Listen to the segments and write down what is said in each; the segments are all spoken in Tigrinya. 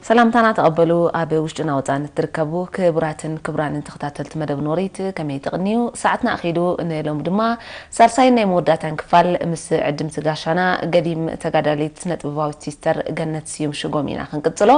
ሰላምታና ተቐበሉ። ኣብ ውሽጥና ወፃእን እትርከቡ ክቡራትን ክቡራንን ተኸታተልቲ መደብ ኖሪት፣ ከመይ ትቕንዩ? ሰዓትና ኣኺዱ። ንሎሚ ድማ ሳልሳይን ናይ መወዳእታን ክፋል ምስ ዕድምቲ ጋሻና ገዲም ተጋዳሊት ስነ ጥበባዊት ሲስተር ገነት ስዩም ሽጎም ኢና ክንቅጽሎ።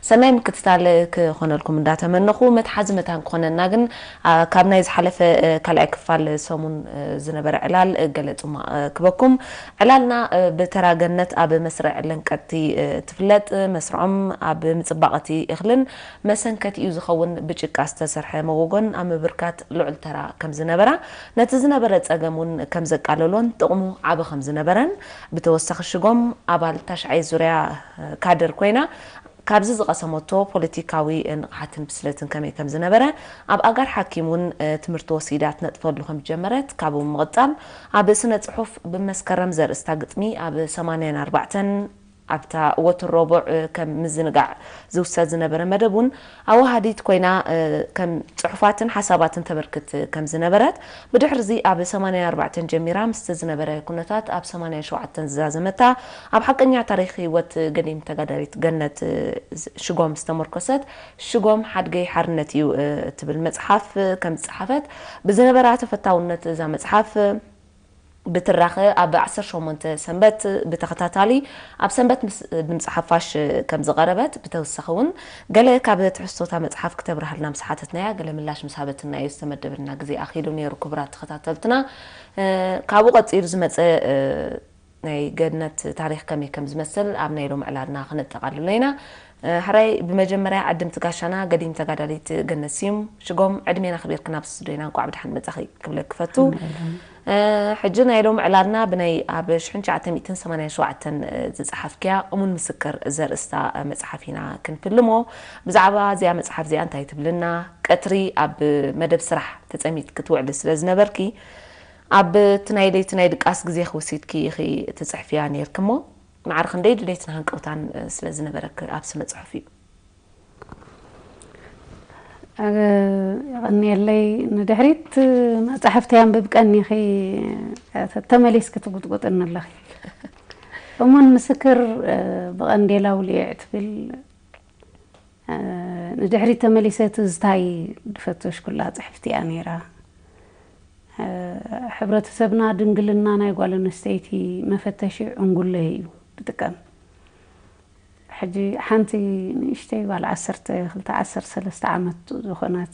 ሰናይ ምክትታል ክኾነልኩም እንዳተመነኹ፣ መትሓዚ መታን ክኾነና ግን፣ ኣ፣ ካብ ናይ ዝሓለፈ፣ እ፣ ካልኣይ ክፋል ሰሙን፣ እ፣ ዝነበረ ዕላል፣ እ፣ ገለ ጽማቕ፣ እ፣ ክበኩም። ዕላልና፣ እ፣ ብተራ ገነት ኣብ መስርዕ ለንቀጥቲ፣ እ፣ ትፍለጥ። መስርዖም ኣብ ምጽባቕ እቲ እኽልን መሰንከቲኡ ዝኸውን ብጭቃ ዝተሰርሐ መጎጎን ኣብ ምብርካት ልዑል ተራ ከም ዝነበራ፣ ነቲ ዝነበረ ጸገም እውን ከም ዘቃለሎን ጥቕሙ ዓቢ ከም ዝነበረን፣ ብተወሳኺ ሽጎም ኣባል ታሽዓይ ዙርያ፣ እ፣ ካድር ኮይና፣ ካብዚ ዝቐሰመቶ ፖለቲካዊ ንቕሓትን ብስለትን ከመይ ከም ዝነበረ፣ ኣብ ኣጋር ሓኪም እውን፣ እ፣ ትምህርቲ ወሲዳ ትነጥፈሉ ከም ዝጀመረት፣ ካብኡ ብምቕጻል ኣብ ስነ ጽሑፍ ብመስከረም ዘርእስታ ግጥሚ ኣብ ሰማንያን ኣርባዕተን ኣብታ ወትሮ ረቡዕ ከም ምዝንጋዕ ዝውሰድ ዝነበረ መደብ እውን ኣወሃዲት ኮይና፣ እ፣ ከም ጽሑፋትን ሓሳባትን ተበርክት ከም ዝነበረት፣ ብድሕርዚ ኣብ ሰማንያን ኣርባዕተን ጀሚራ ምስቲ ዝነበረ ኩነታት ኣብ ሰማንያን ሸውዓተን ዝዛዘመታ፣ ኣብ ሓቀኛ ታሪኽ ህይወት ገዲም ተጋዳሊት ገነት፣ እ፣ ሽጎም ዝተመርኮሰት ሽጎም ሓድገይ ሓርነት እዩ፣ እ፣ እትብል መጽሓፍ ከም ዝጸሓፈት፣ ብዝነበራ ተፈታውነት እዛ መጽሓፍ ብትራኸ ኣብ ዓሰርተ ሸሞንተ ሰንበት ብተኸታታሊ ኣብ ሰንበት ምስ ድምፂ ሓፋሽ ከም ዝቐረበት፣ ብተወሳኺ እውን ገለ ካብ ትሕዝቶታ መፅሓፍ ክተብርሃልና ምስ ሓተትናያ፣ ገለ ምላሽ ምስ ሃበትና እዩ ዝተመደበልና ግዜ ኣኺሉ ነይሩ። ክቡራት ተኸታተልትና፣ እ፣ ካብኡ ቀፂሉ ዝመፀ፣ እ፣ ናይ ገነት ታሪኽ ከመይ ከም ዝመስል ኣብ ናይ ሎሚ ዕላልና ክነጠቓልሎ ኢና። እ፣ ሕራይ ብመጀመርያ ዕድምቲ ጋሻና ገዲም ተጋዳሊት ገነት ስዩም ሽጎም፣ ዕድሜና ክቢርክን ኣብ ስቱዲዮና እንቋዕ ብድሓን መጻኺ ክብለኪ ክፈቱ። እ፣ ሕጂ ናይ ሎሚ ዕላልና ብናይ ኣብ ሽሕን ትሽዓተ ሚእትን ሰማንያን ሸውዓተን ዝጸሓፍክያ እሙን ምስክር ዘርእስታ መጽሓፍ ኢና ክንፍልሞ። ብዛዕባ እዚኣ መጽሓፍ እዚኣ እንታይ ትብልና? ቀትሪ ኣብ መደብ ስራሕ ተጸሚድኪ ትውዕሊ ስለ ዝነበርኪ፣ ኣብ እቲ ናይ ለይቲ ናይ ድቃስ ግዜኺ ወሲድኪ ኢኺ ትጽሕፍያ ነይርኪ እሞ፣ ማዕረ ክንደይ ድሌትን ሃንቀውታን፣ እ፣ ስለ ዝነበረኪ ኣብ ስነ ጽሑፍ እዩ? እ፣ የቐንየለይ። ንድሕሪት መጻሕፍቲ ኣንብብ ቀኒኺ፣ እ፣ ተመሊስኪ ትጉጥጉጥኒ ኣለኺ። እሙን ምስክር፣ እ፣ ብቐንዴል ኣውሊዕ ትብል፣ እ፣ ንድሕሪት ተመሊሰ ትዝታይ ዝፈተሽኩላ ጽሕፍቲ እያ ነይራ። እ፣ ሕብረተሰብና ድንግልና ናይ ጓል ኣንስተይቲ መፈተሺ ዕንጉለይ እዩ ዝጥቀም። ሕጂ ሓንቲ ንእሽተይ ጓል ዓሰርተ ክልተ፣ ዓሰርተ ሰለስተ ዓመት ዝኾነት፣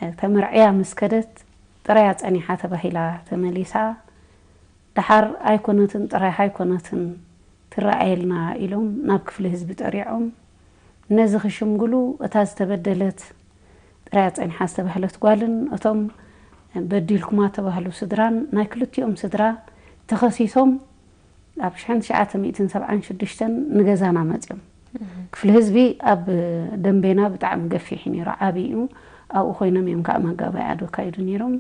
እ፣ ተመርዕያ ምስ ከደት ጥራያ ጸኒሓ ተባሂላ ተመሊሳ። ደሓር ኣይኮነትን፣ ጥራይ ኣይኮነትን ትረኣየልና ኢሎም ናብ ክፍሊ ህዝቢ ጠሪዖም። ነዚ ክሽምግሉ እታ ዝተበደለት ጥራያ ጸኒሓ ዝተባህለት ጓልን እቶም በዲልኩማ ተባህሉ ስድራን ናይ ክልቲኦም ስድራ ተኸሲሶም ኣብ ሽሕን ትሽዓተ ሚእትን ሰብዓን ሽዱሽተን ንገዛና መጺኦም። ክፍሊ ህዝቢ ኣብ ደንቤና ብጣዕሚ ገፊሕ እዩ ነይሩ፣ ዓቢ እዩ። ኣብኡ ኮይኖም እዮም ከዓ መጋባእያ ዘካይዱ ነይሮም።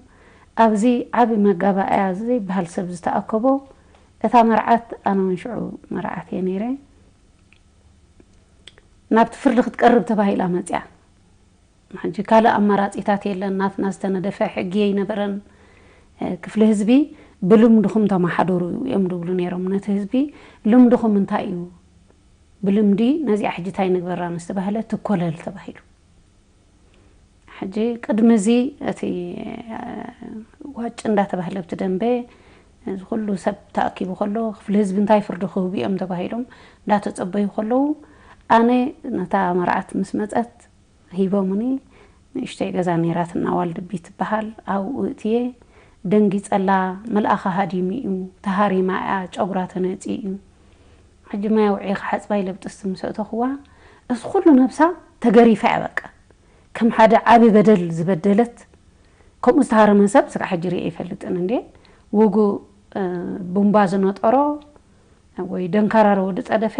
ኣብዚ ዓቢ መጋባእያ ዘይበሃል ሰብ ዝተኣከቦ፣ እታ መርዓት፣ ኣነ እውን ሽዑ መርዓት እየ ነይረ፣ ናብቲ ፍርዲ ክትቀርብ ተባሂላ መጺኣ። ሕጂ ካልእ ኣማራጺታት የለን፣ ናትና ዝተነደፈ ሕጊ ኣይነበረን። እ፣ ክፍሊ ህዝቢ ብልምድኹም ተመሓደሩ እዮም ድብሉ ነይሮም ነቲ ህዝቢ። ልምድኹም እንታይ እዩ? ብልምዲ ነዚኣ ሕጂ እንታይ ንግበራ ምስ ተባህለ ትኮለል ተባሂሉ። ሕጂ ቅድሚ እዚ እቲ፣ እ፣ ዋጭ እንዳተባህለ ኣብቲ ደንበ እዚ ኩሉ ሰብ ተኣኪቡ ከሎ ክፍሊ ህዝቢ እንታይ ፍርዲ ክህቡ እዮም ተባሂሎም እንዳተጸበዩ ከለዉ ኣነ ነታ መርዓት ምስ መጸት ሂቦምኒ ንእሽተይ ገዛ ነይራትና ዋልድቢ ትበሃል ኣብኡ እትየ ደንጊጸላ መልኣኻ ሃዲሙ እዩ ተሃሪማ እያ ጨጉራ ተነጺ እዩ ሕጂ ማይ ኣውዒ ክሓጽባ ኢለ ብጥስቲ ምስ ኣእተኽዋ እዚ ኩሉ ነብሳ ተገሪፋ እያ በቃ ከም ሓደ ዓቢ በደል ዝበደለት ከምኡ ዝተሃረመ ሰብ ስጋ ሕጂ ሪኤ ይፈልጥን እንዴ ውጉእ ቡምባ ዝነጠሮ ወይ ደንካራሮ ወዲ ጸደፈ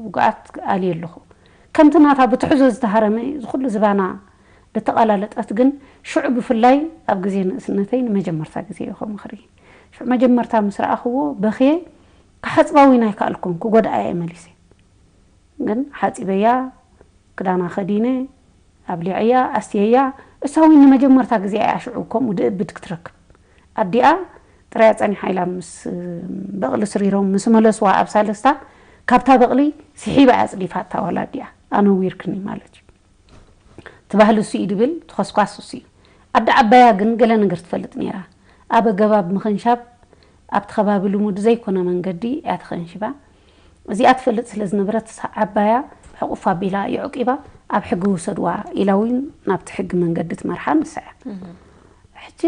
ውግኣት ኣልየ ኣለኹ። ከምቲ ናታ ብትሕዞ ዝተሃረመ እዚ ኩሉ ዝባና ዝተቓላለጠት ግን ሽዑ ብፍላይ ኣብ ግዜ ንእስነተይ ንመጀመርታ ግዜ እዩ ከምኡ ክርኢ። ሽዑ መጀመርታ ምስ ረኣኽዎ በኽየ ክሓጽባ እውን ኣይከኣልኩን፣ ክጎድኣ እየ መሊሰ። ግን ሓጺበያ፣ ክዳና ከዲነ፣ ኣብሊዐያ፣ ኣስትየያ፣ እሳ እውን ንመጀመርታ ግዜ እያ ሽዑ ከምኡ ድእብድ ክትረክብ። ኣዲኣ ጥራያ ጸኒሓ ኢላ ምስ በቕሊ ስሪሮም ምስ መለስዋ ኣብ ሳለስታ ካብታ በቕሊ ስሒባ ኣጽዲፋታ ዋላ ኣዲኣ ኣነዊርክኒ ማለት እዩ። እቲ ባህሊ እሱ እዩ ድብል፣ እቲ ኾስኳስ እሱ እዩ። ኣደ ዓባያ ግን ገለ ነገር ትፈልጥ ነይራ። ኣብ ኣገባብ ምኽንሻብ ኣብቲ ከባቢ ልሙድ ዘይኮነ መንገዲ እያ ተኸንሺባ። እዚኣ ትፈልጥ ስለ ዝነበረት ዓባያ ሕቑፍ ኣቢላ የዕቂባ ኣብ ሕጊ ውሰድዋ ኢላ እውን ናብቲ ሕጊ መንገዲ ትመርሓ ንሳ እያ። ሕጂ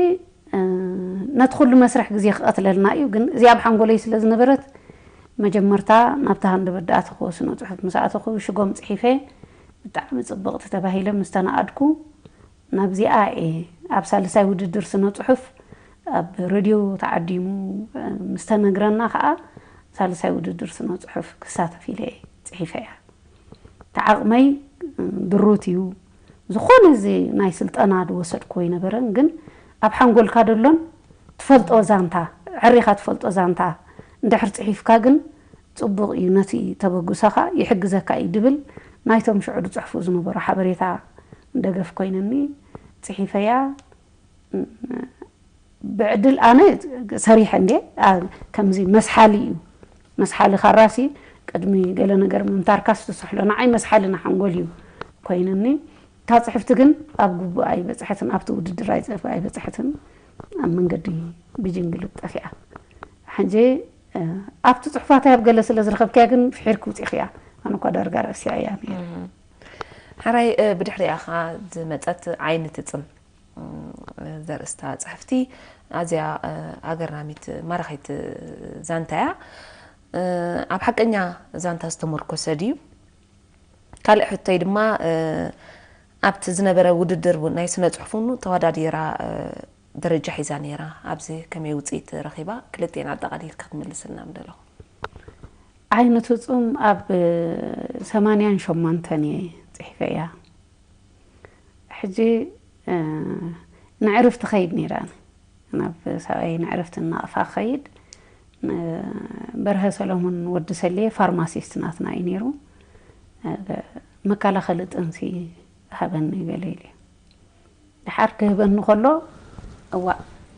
ነቲ ኩሉ መስርሕ ግዜ ክቐትለልና እዩ፣ ግን እዚኣ ኣብ ሓንጎለይ ስለ ዝነበረት መጀመርታ ናብቲ ሃንደበት ደኣ ተኸወ ስነ ጽሑፍ ምስ ኣተኹ ሽጎም ጽሒፈ ብጣዕሚ ጽብቕቲ ተባሂለ ምስ ተናኣድኩ ናብዚኣ እየ ኣብ ሳልሳይ ውድድር ስነ ጽሑፍ ኣብ ሬድዮ ተዓዲሙ ምስ ተነግረና ከዓ ሳልሳይ ውድድር ስነ ጽሑፍ ክሳተፍ ኢለ እየ ጽሒፈያ። ተዓቕመይ ድሩት እዩ። ዝኾነ እዚ ናይ ስልጠና ዝወሰድኩ ኣይነበረን፣ ግን ኣብ ሓንጎልካ ደሎን ትፈልጦ ዛንታ፣ ዕሪኻ ትፈልጦ ዛንታ እንድሕር ጽሒፍካ ግን ጽቡቕ እዩ፣ ነቲ ተበግሶኻ ይሕግዘካ እዩ ድብል ናይቶም ሽዑ ዝጽሕፉ ዝነበሩ ሓበሬታ ደገፍ ኮይነኒ ጽሒፈያ። ብዕድል ኣነ ሰሪሐ እንዴ ከምዚ መስሓሊ እዩ። መስሓሊ ካራሲ ቅድሚ ገለ ነገር ምምታርካስ ትስሕሎ። ንዓይ መስሓሊ ንሓንጎል እዩ ኮይንኒ። እታ ጽሕፍቲ ግን ኣብ ግቡእ ኣይበጽሐትን፣ ኣብቲ ውድድር ኣይበጽሐትን፣ ኣብ መንገዲ ብጅንግል ጠፊኣ። ሕጂ ኣብቲ ጽሑፋተይ ኣብ ገለ ስለ ዝረኸብክያ ግን ፍሒርኪ ውጺእኽያ። ኣነ እኳ ዳርጋ ረእስያ እያ ነይረ። ሕራይ ብድሕሪኣ ኸዓ ዝመጸት ዓይኒ ትጽም ዘርእስታ ጽሕፍቲ ኣዝያ ኣገራሚት ማራኺት ዛንታ እያ። ኣብ ሓቀኛ ዛንታ ዝተመርኮሰ ድዩ? ካልእ ሕቶይ ድማ ኣብቲ ዝነበረ ውድድር እውን ናይ ስነ ጽሑፍ እውን ተወዳዲራ ደረጃ ሒዛ ነይራ። ኣብዚ ከመይ ውፅኢት ረኺባ? ክልቲኤን ኣጠቓሊልካ ክትምልስልና ምደለኹ። ዓይኒ ትጹም ኣብ ሰማንያን ሸሞንተን እየ ጽሒፈያ። ሕጂ ንዕርፍቲ ኸይድ ነይረ ኣነ። ናብ ሰብኣይ ንዕርፍቲ እናቕፋ ኸይድ። በርሀ ሰሎሞን ወዲ ሰልየ ፋርማሲስት ናትና እዩ ነይሩ። መከላኸሊ ጥንሲ ሃበኒ ገለ ኢሉ። ድሓር ክህበኒ ከሎ እዋ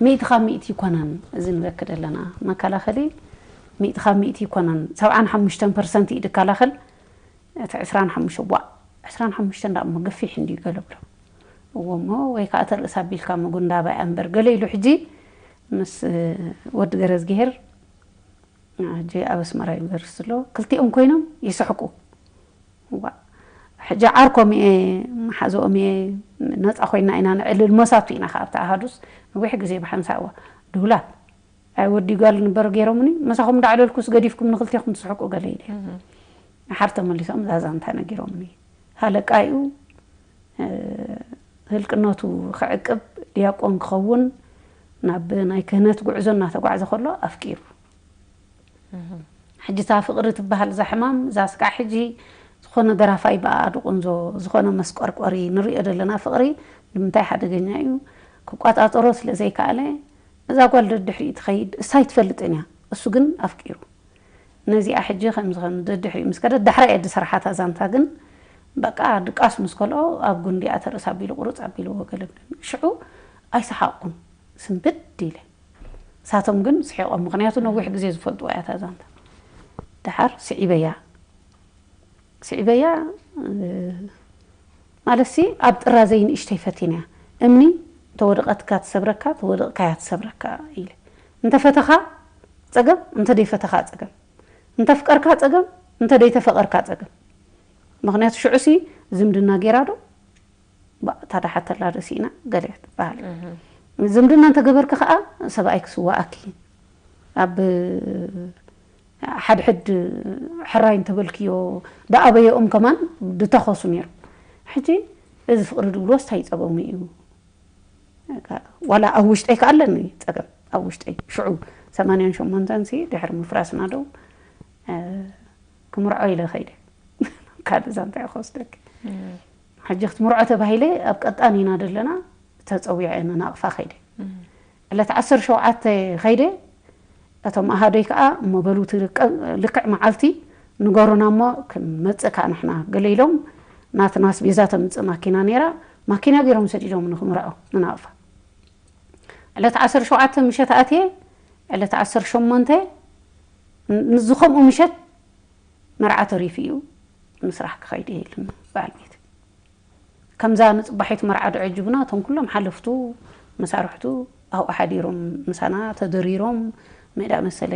ሚእቲ ካብ ሚእቲ ይኮነን እዚ ንበክ ዘለና መከላኸሊ ሚእቲ ካብ ሚእቲ ይኮነን ሰብዓን ሓሙሽተን ፐርሰንት እዩ ድከላኸል እቲ ዕስራን ሓሙሽተ ዋእ ዕስራን ሓሙሽተ እንዳ እሞ ገፊሕ እንድዩ ገለ ብሎ እዎ እሞ ወይ ከዓ ተርእስ ኣቢልካ ምጉንዳባ እያ እምበር ገለ ኢሉ ሕጂ ምስ ወዲ ገረዝግሄር ሕጂ ኣብ ኣስመራ ዩኒቨርሲቲ ኣሎ ክልቲኦም ኮይኖም ይስሕቁ ዋ ሕጂ ዓርኮም እየ መሓዝኦም እየ ነፃ ኮይና ኢና ንዕልል መሳቱ ኢና ከዓ ኣብቲ ኣሃዱስ ነዊሕ ግዜ ብሓንሳእዋ ድውላት ኣይ ወዲ ጓል ንበር ገይሮምኒ መሳኹም እንዳዕለልኩስ ገዲፍኩም ንክልቴኹም ትስሕቁ ገለ ኢለ ሓር ተመሊሶም እዛ ዛንታ ነጊሮምኒ ሃለቃ እዩ ህልቅነቱ ክዕቅብ ዲያቆን ክኸውን ናብ ናይ ክህነት ጉዕዞ እናተጓዕዘ ከሎ ኣፍቂሩ ሕጂ እታ ፍቕሪ ትበሃል እዛ ሕማም እዛ ስጋዕ ሕጂ ዝኾነ ደራፋይ ብኣኣ ድቁንዞ ዝኾነ መስቆርቆሪ ንሪኦ ዘለና ፍቕሪ ንምንታይ ሓደገኛ እዩ ክቋፃፀሮ ስለ ዘይከኣለ እዛ ጓል ደድሕሪኡ ትኸይድ እሳ ኣይትፈልጥን እያ እሱ ግን ኣፍቂሩ ነዚኣ ሕጂ ከምዚ ከም ደድሕሪኡ ምስ ከደ ዳሕራ እየ ዝሰርሓታ ዛንታ ግን በቃ ድቃስ ምስ ከልኦ ኣብ ጉንዲ እያ ተርእስ ኣቢሉ ቁርፅ ኣቢልዎ ገለ ሽዑ ኣይሰሓቕኩን ስንብድ ኢለ ሳቶም ግን ስሒቖም ምክንያቱ ነዊሕ ግዜ ዝፈልጥዋ እያ እታ ዛንታ ድሓር ስዒበያ ስዒበያ ማለትሲ ኣብ ጥራዘይ ንእሽተይ ፈቲነያ እምኒ እንተወደቐትካ ትሰብረካ ተወደቕካያ ትሰብረካ ኢለ እንተፈተኻ ፀገም እንተደይፈተኻ ፀገም እንተፍቀርካ ፀገም እንተደይተፈቐርካ ፀገም ምክንያቱ ሽዑሲ ዝምድና ጌራ ዶ እታ ደሓተላ ዶ ስኢና ገለ ትበሃል ዝምድና እንተገበርኪ ከዓ ሰብኣይ ክስዋኣኪ ኣብ ሓድሕድ ሕራይ እንተበልክዮ ደኣበየኦም ከማን ድተኸሱ ነይሮም ሕጂ እዚ ፍቕሪ ድብልዎ ስታይ ፀገሙ እዩ ዋላ ኣብ ውሽጠይ ከዓ ኣለኒ ፀገም ኣብ ውሽጠይ ሽዑ ሰማንያን ሸሞንተን ሲ ድሕሪ ምፍራስና ዶ ክምርዖ ኢለ ከይደ ካልእ ዛንታ እየ ክወስደኪ ሕጂ ክትምርዖ ተባሂለ ኣብ ቀጣን ኢና ዘለና ተፀዊዐ ንናቕፋ ከይደ ዕለት ዓሰርተ ሸውዓተ ከይደ እቶም ኣሃደይ ከዓ እሞ በሉ እቲ ልክዕ መዓልቲ ንገሩና እሞ ክንመፅእ ከዓ ንሕና ገለ ኢሎም ናትና ኣስቤዛ ተምፅእ ማኪና ነይራ ማኪና ገይሮም ሰዲዶም ንክምርዖ ንናቕፋ ዕለት ዓሰርተ ሸውዓተ ምሸት ኣትየ ዕለት ዓሰርተ ሸሞንተ ንዝኸምኡ ምሸት መርዓ ተሪፉ እዩ፣ ምስራሕ ክኸይድ እየ ኢሉና በዓል ቤት። ከምዛ ንጽባሒት መርዓ ዶ ዕጅቡና፣ እቶም ኩሎም ሓለፍቱ፣ መሳርሕቱ ኣብኡ ሓዲሮም ምሳና ተደሪሮም፣ ሜዳ መሰለ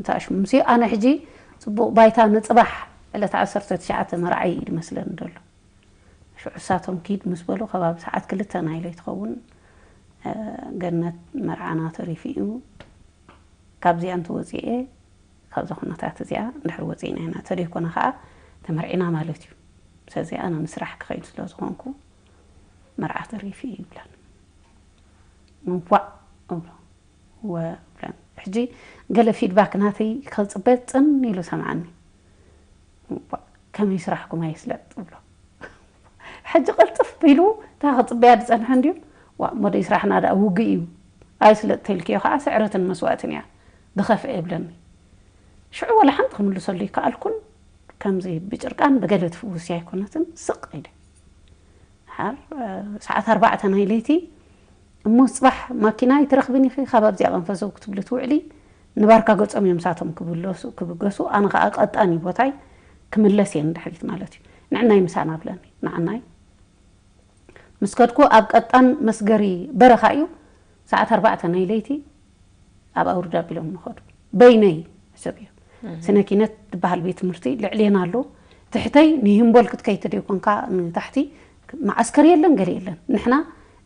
ተኣሽሙ። ምስ ኣነ ሕጂ ጽቡቕ ባይታ ንጽባሕ ዕለት ዓሰርተ ትሽዓተ መርዓይ እዩ ዝመስለኒ ዘሎ። ሽዑ እሳቶም ኪድ ምስ በሉ፣ ከባቢ ሰዓት ክልተ ናይ ለይቲ ኸውን፣ እ፣ ገነት መርዓና ተሪፉ እዩ። ካብዚኣ እንተወፂኤ፣ ካብዛ ኩነታት እዚኣ እንድሕር ወፂእና ኢና፣ ተደይኮነ ከዓ ተመርዒና ማለት እዩ። ስለዚ ኣነ ንስራሕ ክኸይድ ስለ ዝኾንኩ፣ መርዓ ተሪፉ እዩ ይብለን። እንኳዕ እብሎ፣ ወ እብለን። ሕጂ ገለ ፊድባክ ናተይ ከፅበ ፅን ኢሉ ሰምዓኒ። እባ፣ ከመይ ስራሕኩም ኣይስለጥ እብሎ። ሕጂ ቅልጥፍ ኢሉ፣ እታ ክፅበያ ዝፀንሐ እንድዩ። ዋ፣ እሞ ደይ ስራሕና ደኣ ውግእ እዩ። ኣይስለጥ ተልክዮ ከዓ ስዕረትን መስዋእትን እያ። ዝኸፍአ የብለኒ። ሽዑ ወላ ሓንቲ ክምልሰሉ ይከኣልኩን፣ ከምዚ ብጭርቃን ብገለ ትፍውስ ኣይኮነትን፣ ስቕ ኢለ። ድሓር፣ እ፣ ሰዓት ኣርባዕተ ናይ ለይቲ፣ እሞ ጽባሕ ማኪና ኣይትረኽብን ኢኺ፣ ካብ ኣብዚኣ ቀንፈዘው ክትብሊ ትውዕሊ፣ ንባርካ ገጾም እዮም እሳቶም ክብለሱ-፣ ክብገሱ፣ ኣነ ኸኣ ቀጣን እዩ ቦታይ፣ ክምለስ እየ ንድሕሪት ማለት እዩ። ንዕናይ ምሳና ብለኒ፣ ንዓናይ። ምስ ከድኩ ኣብ ቀጣን መስገሪ በረኻ እዩ፣ ሰዓት ኣርባዕተ ናይ ለይቲ ኣብ ኣውርድ ኣቢሎም ንኸዱ። በይነይ ሕሰብ እዩ። እህ። ስነ ኪነት ዝበሃል ቤት ትምህርቲ ልዕሌና ኣሎ። ትሕተይ ንሂምቦል ክትከይድ ተደይኮንካ ንታሕቲ መዓስከር የለን፣ ገለ የለን። ንሕና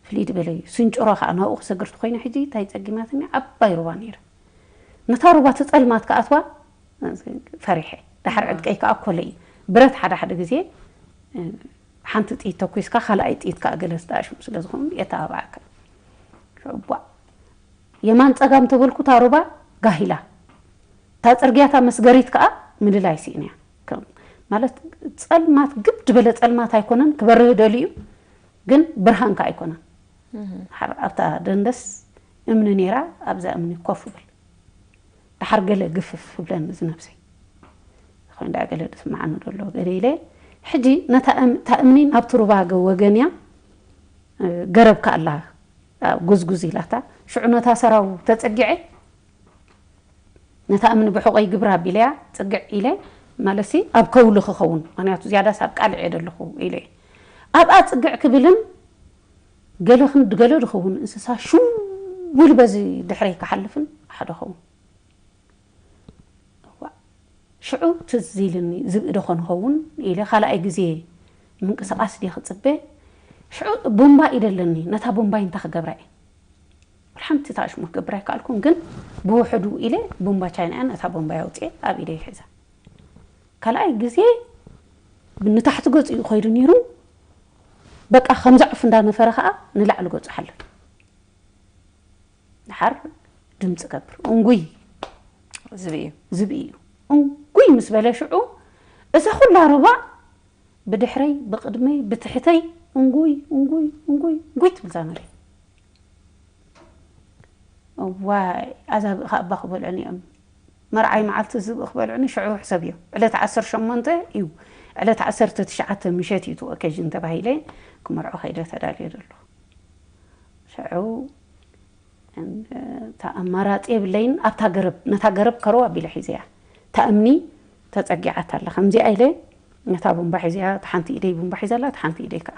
ፍልይ ዝበለ እዩ። ስንጭሮ ኸኣ ናብኡ ክሰግር ተኾይነ ሕጂ እንታይ ጸጊማትኒ? ዓባይ ሩባ ነይራ። ነታ ሩባ ትጸልማት ክኣትዋ ፈሪሐ። ደሓር ዕጥቀይ ክኣኮለ እዩ። ብረት ሓደ ሓደ ግዜ፣ እ፣ ሓንቲ ጥይት ተኩስካ፣ ካልኣይ ጥይት ከኣ ገለ ዝጠኣሽሙ ስለ ዝኾኑ የተባብዓካ። ሽዑ ቧዕ። የማን ጸጋም ተበልኩ፣ እታ ሩባ ጋሂላ። እታ ጽርግያ፣ እታ መስገሪት ከኣ ምልላይ ስኢነያ። ከም፣ ማለት፣ ጸልማት፣ ግብ ዝበለ ጸልማት ኣይኮነን፣ ክበርህ ደልዩ፣ ግን ብርሃን ከኣ ኣይኮነን። እህ። ሓር-፣ ኣብታ ደንደስ እምኒ ነይራ፣ ኣብዛ እምኒ ኮፍ እብል። ደሓር ገለ ግፍፍ እብለኒ እዚ ነብሰይ። ኮይኑ ደኣ ገለ ዝስምዓኒ ዘሎ ገለ ኢለ፣ ሕጂ ነታ እም-፣ እታ እምኒ ናብቲ ሩባ ገ-፣ ወገን እያ፣ እ፣ ገረብ ከኣላ፣ ኣ፣ ጉዝጉዝ ኢላታ። ሽዑ ነታ ሰራው ተጸጊዐ፣ ነታ እምኒ ብሑቐይ ግብር ኣቢለያ፣ ጽግዕ ኢለ፣ ማለትሲ ኣብ ከውሊ ክኸውን፣ ምኽንያቱ ዝያዳስ ኣብ ቃልዕ እየ ዘለኹ ኢለ። ኣብኣ ጽግዕ ክብልን ገለ ክንዲ ገለ ዝኸውን እንስሳ ሽው ኢሉ በዚ ድሕረይ ክሓልፍን ሓደ ኸውን። እዋእ፣ ሽዑ ትዝ ኢልኒ፣ ዝብኢ ዶ ኾን ኸውን ኢለ ካልኣይ ግዜ ምንቅስቓስ ድየ ክጽበ? ሽዑ ቡምባ ኢደ ኣለኒ፣ ነታ ቡምባይ እንታይ ክገብራ እየ? ወላ ሓንቲ እታ ሽሙ ክገብራ ኣይከኣልኩን፣ ግን ብውሕዱ ኢለ ቡምባ ቻይና እያ፣ ነታ ቡምባይ ኣውፅኤ ኣብ ኢደይ ሒዛ። ካልኣይ ግዜ ንታሕቲ ገጹ እዩ ኸይዱ ነይሩ። በቃ ከም ዘዕፍ እንዳነፈረ ኸዓ ንላዕሊ ገጹ ሓለፈ። ድሓር ድምፂ ገብር፣ እንጉይ ዝብኢ እዩ። ዝብኢ እዩ። እንጉይ ምስ በለ ሽዑ እዛ ኩላ ሩባ ብድሕረይ፣ ብቕድመይ፣ ብትሕተይ እንጉይ፣ እንጉይ፣ እንጉይ፣ እንጉይ ትብል እዛ መሬት። እዋይ፣ ኣዛ ብእኻ እባ ክበልዑኒ እዮም። መርዓይ መዓልቲ ዝብኢ ክበልዑኒ ሽዑ ሕሰብ እዮም። ዕለት ዓሰርተ ሸሞንተ እዩ። ዕለት ዓሰርተ ትሽዓተ ምሸት እዩ እቲ ኦኬዥን ተባሂለ ክመርዖ ከይደ ተዳልየ ዘለኹ። ሽዑ እታ ኣማራጺ የብለይን። ኣብታ ገረብ፣ ነታ ገረብ ከረው ኣቢለ ሒዘያ። እታ እምኒ ተጸጊዓታ ኣላ። ከምዚኣ ኢለ ነታ ቡምባ ሒዘያ፣ እታ ሓንቲ ኢደይ ቡምባ ሒዛ ኣላ፣ እታ ሓንቲ ኢደይ ከኣ።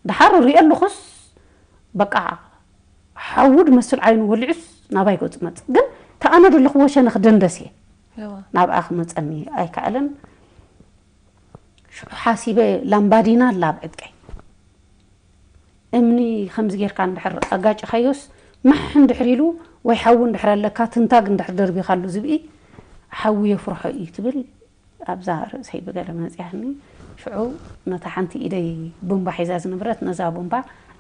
ደሓር ሪኦ ኣለኹስ፣ በቃ፣ ሓዊ ድመስል ዓይኑ ወሊዑስ ናባይ ገጹ መጽእ። ግን እታ ኣነ ዘለኽዎ ሸነኽ ደንደስ እየ። እዋ። ናብኣ ክመጸኒ ኣይከኣለን። ሽዑ ሓሲበ ላምባዲና ኣላ ኣብ ዕጥቀይ። እምኒ ከምዚ ጌርካ እንድሕር ኣጋጭኻዮስ፣ ማሕ እንድሕር ኢሉ ወይ ሓዊ እንድሕር ኣለካ፣ ትንታግ እንድሕር ደርቢኻሉ ዝብኢ፣ ሓዊ የፍርሖ እዩ ትብል ኣብዛ ርእሰይ ብገለ መጺኣኒ። ሽዑ ነታ ሓንቲ ኢደይ ቡምባ ሒዛ ዝነበረት፣ ነዛ ቡምባ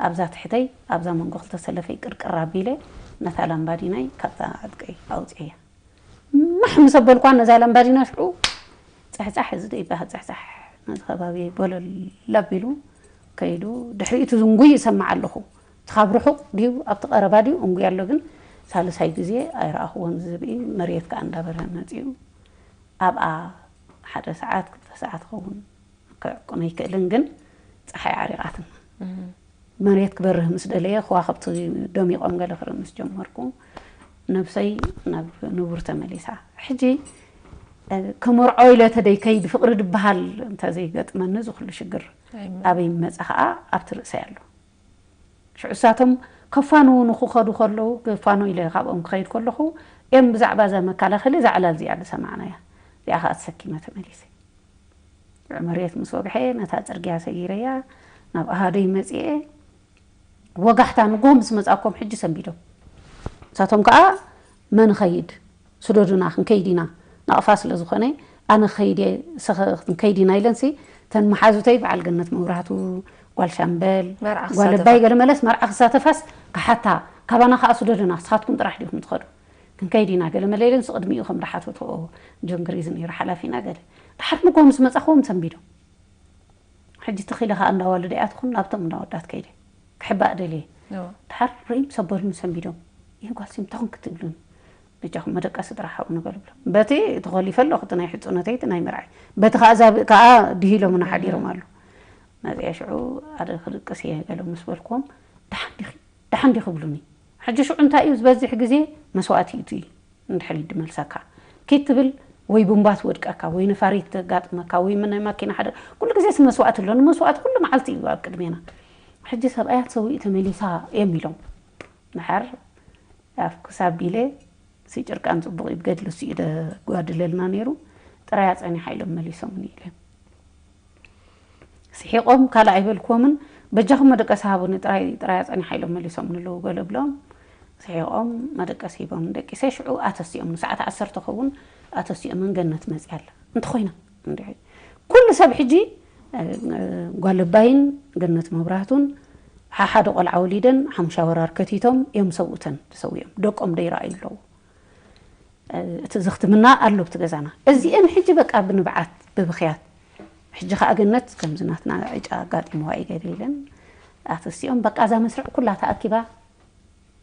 ኣብዛ ትሕተይ፣ ኣብዛ መንጎ ክልተ ሰለፈይ ቅርቅር ኣቢለ፣ ነታ ላምባዲናይ ካብታ ዕጥቀይ ኣውጽኤያ። ማሕ ምስ ኣበልኳ ነዛ ላምባዲና ሽዑ ጻሕጻሕ፣ እዚ ደይባህ ጻሕጻሕ፣ ነዚ ከባቢ በለል ኣቢሉ ከይዱ፣ ድሕሪኡ እቲ ዝንጉይ ይሰምዕ ኣለኹ። እቲ ካብ ርሑቕ ድዩ ኣብቲ ቀረባ ድዩ እንጉይ ኣሎ፣ ግን ሳልሳይ ግዜ ኣይረኣኽዎን። ዝብኢ መሬት ከኣ እንዳበርሀ መጺኡ። ኣብኣ ሓደ ሰዓት፣ ክልተ ሰዓት ክኸውን ክዕቁን ኣይክእልን፣ ግን ጸሓይ ዓሪቓትና። እህ። መሬት ክበርህ ምስ ደለየ፣ ከዋኽብቲ ደሚቖም ገለ ክርኢ ምስ ጀመርኩ፣ ነብሰይ ናብ ንቡር ተመሊሳ። ሕጂ ክምርዖ ኢለ ተደይ ከይድ ፍቕሪ ድበሃል እንተዘይገጥመኒ እዚ ኩሉ ሽግር ኣበይ መጻ ከኣ ኣብቲ ርእሰይ ኣሎ። ሽዑ እሳቶም ከፋንዉ ንክኸዱ ከለዉ፣ ክፋኑ ኢለ ካብኦም ክኸይድ ከለኹ፣ እዮም ብዛዕባ እዛ መከላኸሊ እዛ ዕላል እዚኣ ዝሰማዕናያ። እዚኣ ከኣ ተሰኪመ ተመሊሰ። ሽዑ መሬት ምስ ወግሐ፣ ነታ ጽርግያ ሰጊረያ፣ ናብ ኣሃደይ መጺኤ፣ ወጋሕታ ንግሆ ምስ መጻእኮም ሕጂ ሰንቢዶም። ንሳቶም ከኣ መን ኸይድ? ስደዱና፣ ክንከይድ ኢና፣ ናቕፋ ስለ ዝኾነ፣ ኣነ ክኸይድ እየ፣ ንስኺ ክንከይድ ኢና ኢለንሲ፣ እተን መሓዙተይ በዓል ገነት መብራህቱ፣ ጓል ሻምበል፣ መርዓ ጓል ክሳተፋ። ኣባይ ገለ መለስ መርዓ ክሳተፋስ ክሓታ፣ ካባና ከኣ ስደዱና፣ ንስኻትኩም ጥራሕ ዲኹም ትኸዱ? ክንከይድ ኢና ገለ መለ ኢለንሲ፣ ቅድሚኡ ከም ዝሓተትኦ ጆን ግሪዝ ነይሩ ሓላፊና ገለ። ድሓር ንግሆ ምስ መጻኹዎም ሰንቢዶም። ሕጂ ተኺለ ከኣ እንዳ ኣዋልድ እያ ትኹን፣ ናብቶም እንዳ ኣወዳት ከይደ ክሕባእ ደልየ። እዎ። ድሓር ርእዮም ሰበሉኒ ሰንቢዶም። "ይህ ጓል ሲም ተኹን ክትብሉኒ? በጃኹም መደቀሲ ጥራሕ ሃቡኒ" ገለ ብሎም። በቲ ተኾሊፈ ኣለኹ፣ እቲ ናይ ሕጹነተይ፣ እቲ ናይ መርዓይ። በቲ ከኣ እዛ ብ-፣ ከኣ ድሂሎምና ሓዲሮም ኣለዉ። መጺአ ሽዑ ኣደ ክድቅስ እየ ገለ ምስ በልክዎም፣ "ደሓን ዲኺ? ደሓን ዲኺ?" ብሉኒ። ሕጂ ሽዑ እንታይ እዩ ዝበዝሕ ግዜ? መስዋእቲ እዩ እቲ እንድሕር እዩ ድመልሰካ። ኪድ ትብል ወይ ቡምባ ትወድቀካ፣ ወይ ነፋሪት ተጋጥመካ፣ ወይ ምን ናይ ማኪና ሓደ፣ ኩሉ ግዜ እቲ መስዋእቲ ኣሎ። ንመስዋእቲ ኩሉ መዓልቲ እዩ ኣብ ቅድሜና። ሕጂ ሰብኣያ ተሰዊኡ ተመሊሳ እዮም ኢሎም። ድሓር ኣፍ ክሳብ ቢለ፣ "ሲ ጭርቃን ጽቡቕ እዩ፣ ብገድሊ እሱ እዩ ደጓድለልና ነይሩ፣ ጥራይ ኣጸኒሓ" ኢሎም መሊሶምኒ ኢለ። ስሒቖም ካልእ ኣይበልክዎምን፣ "በጃኹም መደቀሲ ሃቡኒ፣ ጥራይ፣ ጥራይ ኣጸኒሓ" ኢሎም መሊሶምኒ ኣለዉ ገለ ብሎም። ስሒቖም መደቀሲ ሂቦም ደቂሰ ሽዑ ኣተሲኦም፣ ንሰዓት ዓሰርተ ኸውን ኣተሲኦም፣ ገነት መጺኣ ኣላ። እንተኾይና፣ እንድዒ፣ ኩሉ ሰብ ሕጂ፣ እ፣ ጓል ኣባይን ገነት መብራህቱን ሓሓደ ቆልዓ ወሊደን ሓሙሻ ወራር ከቲቶም እዮም ሰውእተን ተሰዊኦም። ደቆም ደይረኣዩ ኣለዉ። እ፣ እቲ ዘኽትምና ኣሎ ኣብቲ ገዛና። እዚአን ሕጂ በቃ ብንብዓት፣ ብብኽያት። ሕጂ ከኣ ገነት ከምዚ ናትና ዕጫ ኣጋጢምዋ እዩ ገለ ኢለን ኣተሲኦም። በቃ እዛ መስርዕ ኩላ ተኣኪባ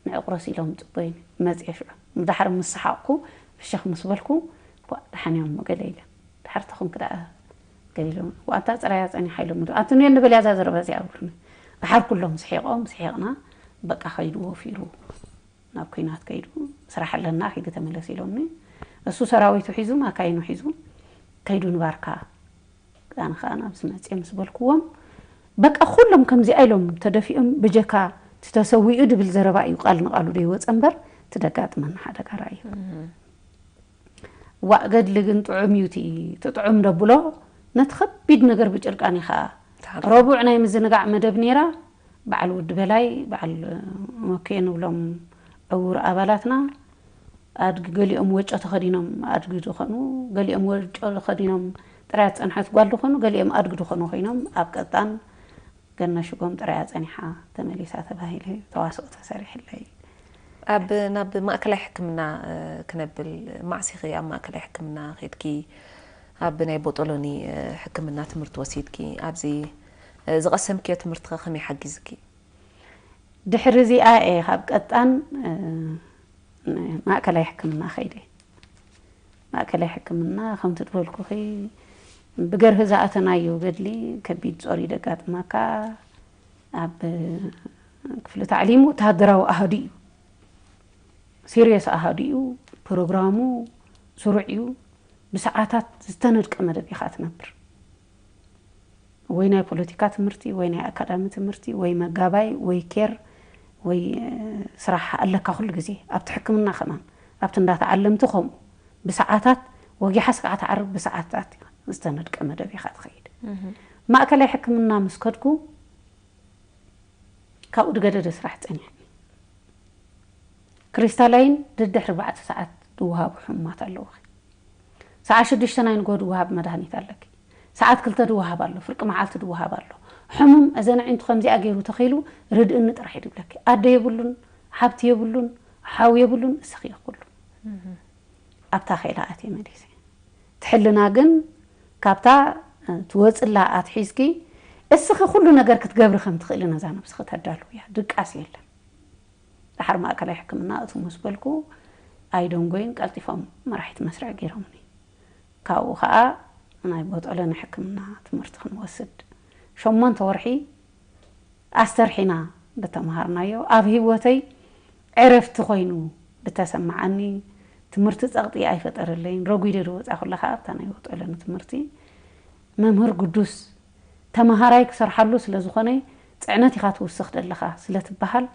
ንዕቑረስ ኢሎም ጽበዩኒ። መጽየ ሽዑ። ድሓር ምስ ሰሓቕኩ፣ ፍሽኽ ምስ በልኩ፣ "ኳእ፣ ደሓን እዮም" ገለ ኢለን። ድሓር ተኹንክ ደኣ ገለ ኢሎም፣ "ዋንታ ጽራያ ጸኒሓ" ኢሎም። "ኣንቱንዮ ንበልያ እዛ ዘረባ እዚኣ" ብሉኒ። ድሓር ኩሎም ስሒቖም፣ ስሒቕና፣ በቃ ከይዱ ወፊሩ። ናብ ኲናት ከይዱ፣ ስራሕ ኣለና፣ ኪዲ ተመለስ ኢሎምኒ። እሱ ሰራዊቱ ሒዙ፣ ማካይኑ ሒዙ፣ ከይዱ ንባርካ። ኣነ ኸኣ ናብዚ መጽየ ምስ በልክዎም፣ በቃ ኩሎም ከምዚኣ ኢሎም ተደፊኦም፣ ብጀካ እቲ ተሰዊኡ ድብል ዘረባ እዩ ቃል ንቓሉ ደይወጸ እምበር፣ እቲ ደጋጥመና ሓደጋ ራእዩ። እም። ዋእ ገድሊ ግን ጥዑም እዩ፣ እቲ፣ እቲ ጥዑም ደብሎ፣ ነቲ ከቢድ ነገር ብጭርቃን ኢኻ። ትሓልፎ። ረቡዕ ናይ ምዝንጋዕ መደብ ነይራ፣ በዓል ወዲ በላይ፣ በዓል መኩየ ንብሎም ዕዉር ኣባላትና፣ ኣድጊ ገሊኦም ወጮ ተኸዲኖም ኣድጊ ዝኾኑ፣ ገሊኦም ወጮ ተኸዲኖም ጥራይ ዝጸንሐት ጓል ዝኾኑ፣ ገሊኦም ኣድጊ ዝኾኑ ኮይኖም ኣብ ቀጣን ገነሽጎም ጥራያ ጸኒሓ ተመሊሳ ተባሂለ ተዋስኦ ተሰሪሕለይ። ኣብ፣ ናብ ማእከላይ ሕክምና፣ እ፣ ክነብል፣ መዓስ ኢኺ ኣብ ማእከላይ ሕክምና ኸይድኪ? ኣብ ናይ ቦጦሎኒ፣ እ፣ ሕክምና ትምህርቲ ወሲድኪ? ኣብዚ፣ እ፣ ዝቐሰምክዮ ትምህርቲ ኸ ከመይ ሓጊዝኪ? ድሕሪ እዚኣ እየ ካብ ቀጣን፣ እ፣ ማእከላይ ሕክምና ኸይደ። ማእከላይ ሕክምና ከምቲ ዝበልኩኺ ብገርሂ ዝኣተናዮ ገድሊ ከቢድ ጾር እዩ ደጋጥመካ። ኣብ ክፍሊ ታዕሊም ወተሃደራዊ ኣሃዱ እዩ። ሲርየስ ኣሃዱ እዩ። ፕሮግራሙ ስሩዕ እዩ። ብሰዓታት ዝተነድቀ መደብ ኢኻ ትነብር። ወይ ናይ ፖለቲካ ትምህርቲ፣ ወይ ናይ ኣካዳሚ ትምህርቲ፣ ወይ መጋባይ፣ ወይ ኬር፣ ወይ፣ እ፣ ስራሕ ኣለካ ኩሉ ግዜ። ኣብቲ ሕክምና ከማን፣ ኣብቲ እንዳተዓለምቲ ከምኡ። ብሰዓታት ወጊሓስ ከዓ ትዓርብ፣ ብሰዓታት ዝተነድቀ መደብ ኢኻ ትኸይድ። እህ። ማእከላይ ሕክምና ምስ ከድኩ፣ ካብኡ ድገደደ ስራሕ ጸኒሕኒ። ክሪስታላይን ደድሕሪ ኣርባዕተ ሰዓት ዝወሃቡ ሕሙማት ኣለዉኺ። ሰዓት ሽዱሽተ ናይ ንግሆ ዝወሃብ መድሃኒት ኣለኪ። ሰዓት ክልተ ዝወሃብ ኣሎ፣ ፍርቂ መዓልቲ ዝወሃብ ኣሎ። ሕሙም እዘን ኣዒንቱ ከምዚኣ ገይሩ ተኺሉ ርድእኒ ጥራሕ እዩ ዝብለኪ። ኣደ የብሉን፣ ሓብቲ የብሉን፣ ሓው የብሉን፣ እስኺ ኢኺ ኩሉ። እህ። ኣብታ ኸኢላ ኣትየ መሊሰ። ትሕልና ግን ካብታ፣ እ፣ ትወጽላ ኣትሒዝኪ እስኺ ኩሉ ነገር ክትገብሪ ከም ትኽእሊ ነዛ ነብስኺ ተዳልውያ። ድቃስ የለን። ደሓር ማእከላይ ሕክምና እትው ምስ በልኩ ኣይደንጎይን ቀልጢፎም መራሒት መስርዕ ገይሮምኒ። ካብኡ ኸኣ ናይ ቦጦሎኒ ሕክምና ትምህርቲ ክንወስድ ሸሞንተ ወርሒ ኣስተርሒና ብተምሃርናዮ ኣብ ህይወተይ ዕረፍቲ ኮይኑ ብተሰምዓኒ ትምህርቲ ጸቕጢ ኣይፈጠረለይን። ረጒደ ዝወጻ ኩላ ከኣ ኣብታ ናይ ወጠለኒ ትምህርቲ መምህር ግዱስ ተመሃራይ ክሰርሓሉ ስለ ዝኾነ ጽዕነት ኢኻ ትውስኽ ዘለኻ ስለ ትበሃል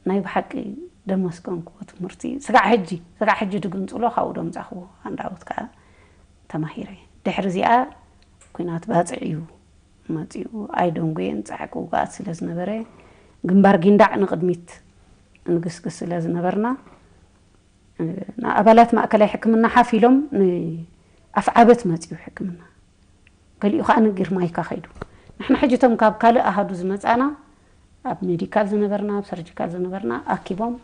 ናይ ብሓቂ ደመስገንክዎ ትምህርቲ። ስጋዕ ሕጂ፣ ስጋዕ ሕጂ ድግንጽሎ ካብኡ ደምጻኽዎ ሃንዳውት ከኣ ተማሂረ። ድሕሪ እዚኣ ኲናት ባጽዕ እዩ መጺኡ። ኣይደንጎየን ጻዕቂ ውግኣት ስለ ዝነበረ ግንባር ጊንዳዕ ንቕድሚት ንግስግስ ስለ ዝነበርና ንኣባላት ማእከላይ ሕክምና ሓፍ ኢሎም ንኣፍዓበት መጺኡ ሕክምና። ገሊኡ ከኣ ንጊርማይካ ከይዱ። ንሕና ሕጂ እቶም ካብ ካልእ ኣሃዱ ዝመጻና ኣብ ሜዲካል ዝነበርና ኣብ ሰርጂካል ዝነበርና ኣኪቦም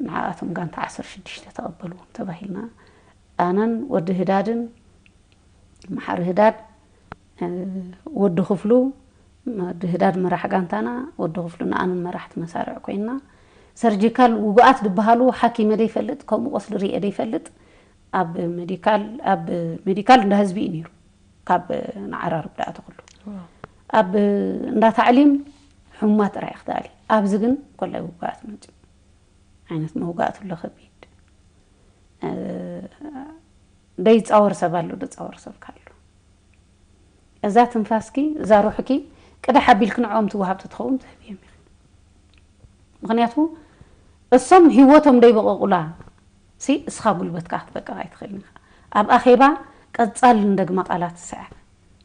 ንዓኣቶም ጋንታ ዓሰርተ ሽዱሽተ ተቐበልዎም ተባሂልና ኣነን ወዲ ህዳድን መሓሪ ህዳድ ወዲ ክፍሉ ወዲ ህዳድ መራሕ ጋንታና ወዲ ክፍሉ ንኣንን መራሕቲ መሳርዕ ኮይንና ሰርጂካል ውጉኣት ዝበሃሉ ሓኪመ ደይፈልጥ ከምኡ ቆስሊ ርኤ ደይፈልጥ ኣብ ሜዲካል ኣብ ሜዲካል እንዳ ህዝቢ እዩ ነይሩ ካብ ንዓራርብ ደኣ ተኽሉ ኣብ እንዳ ታዕሊም ሕሙማት ጥራይ ክትኣሊ ኣብዚ ግን ኮላይ ውጉኣት መፅኡ ዓይነት መውጋእት ኣሎ ከቢድ ደይፃወር ሰብ ኣሎ ደፃወር ሰብ ካሉ እዛ ትንፋስኪ እዛ ሩሕኪ ቅዳሕ ኣቢልኪ ንዕኦም ትወሃብ ተትኸውን ትህብዮም ኢኺ ምክንያቱ እሶም ህይወቶም ደይበቐቑላ ሲ እስኻ ጉልበትካ ክትበቅቕ ኣይትኽእልን ኢኻ ኣብ ኣኼባ ቀፃል ንደግማ ቃላት ትስዕር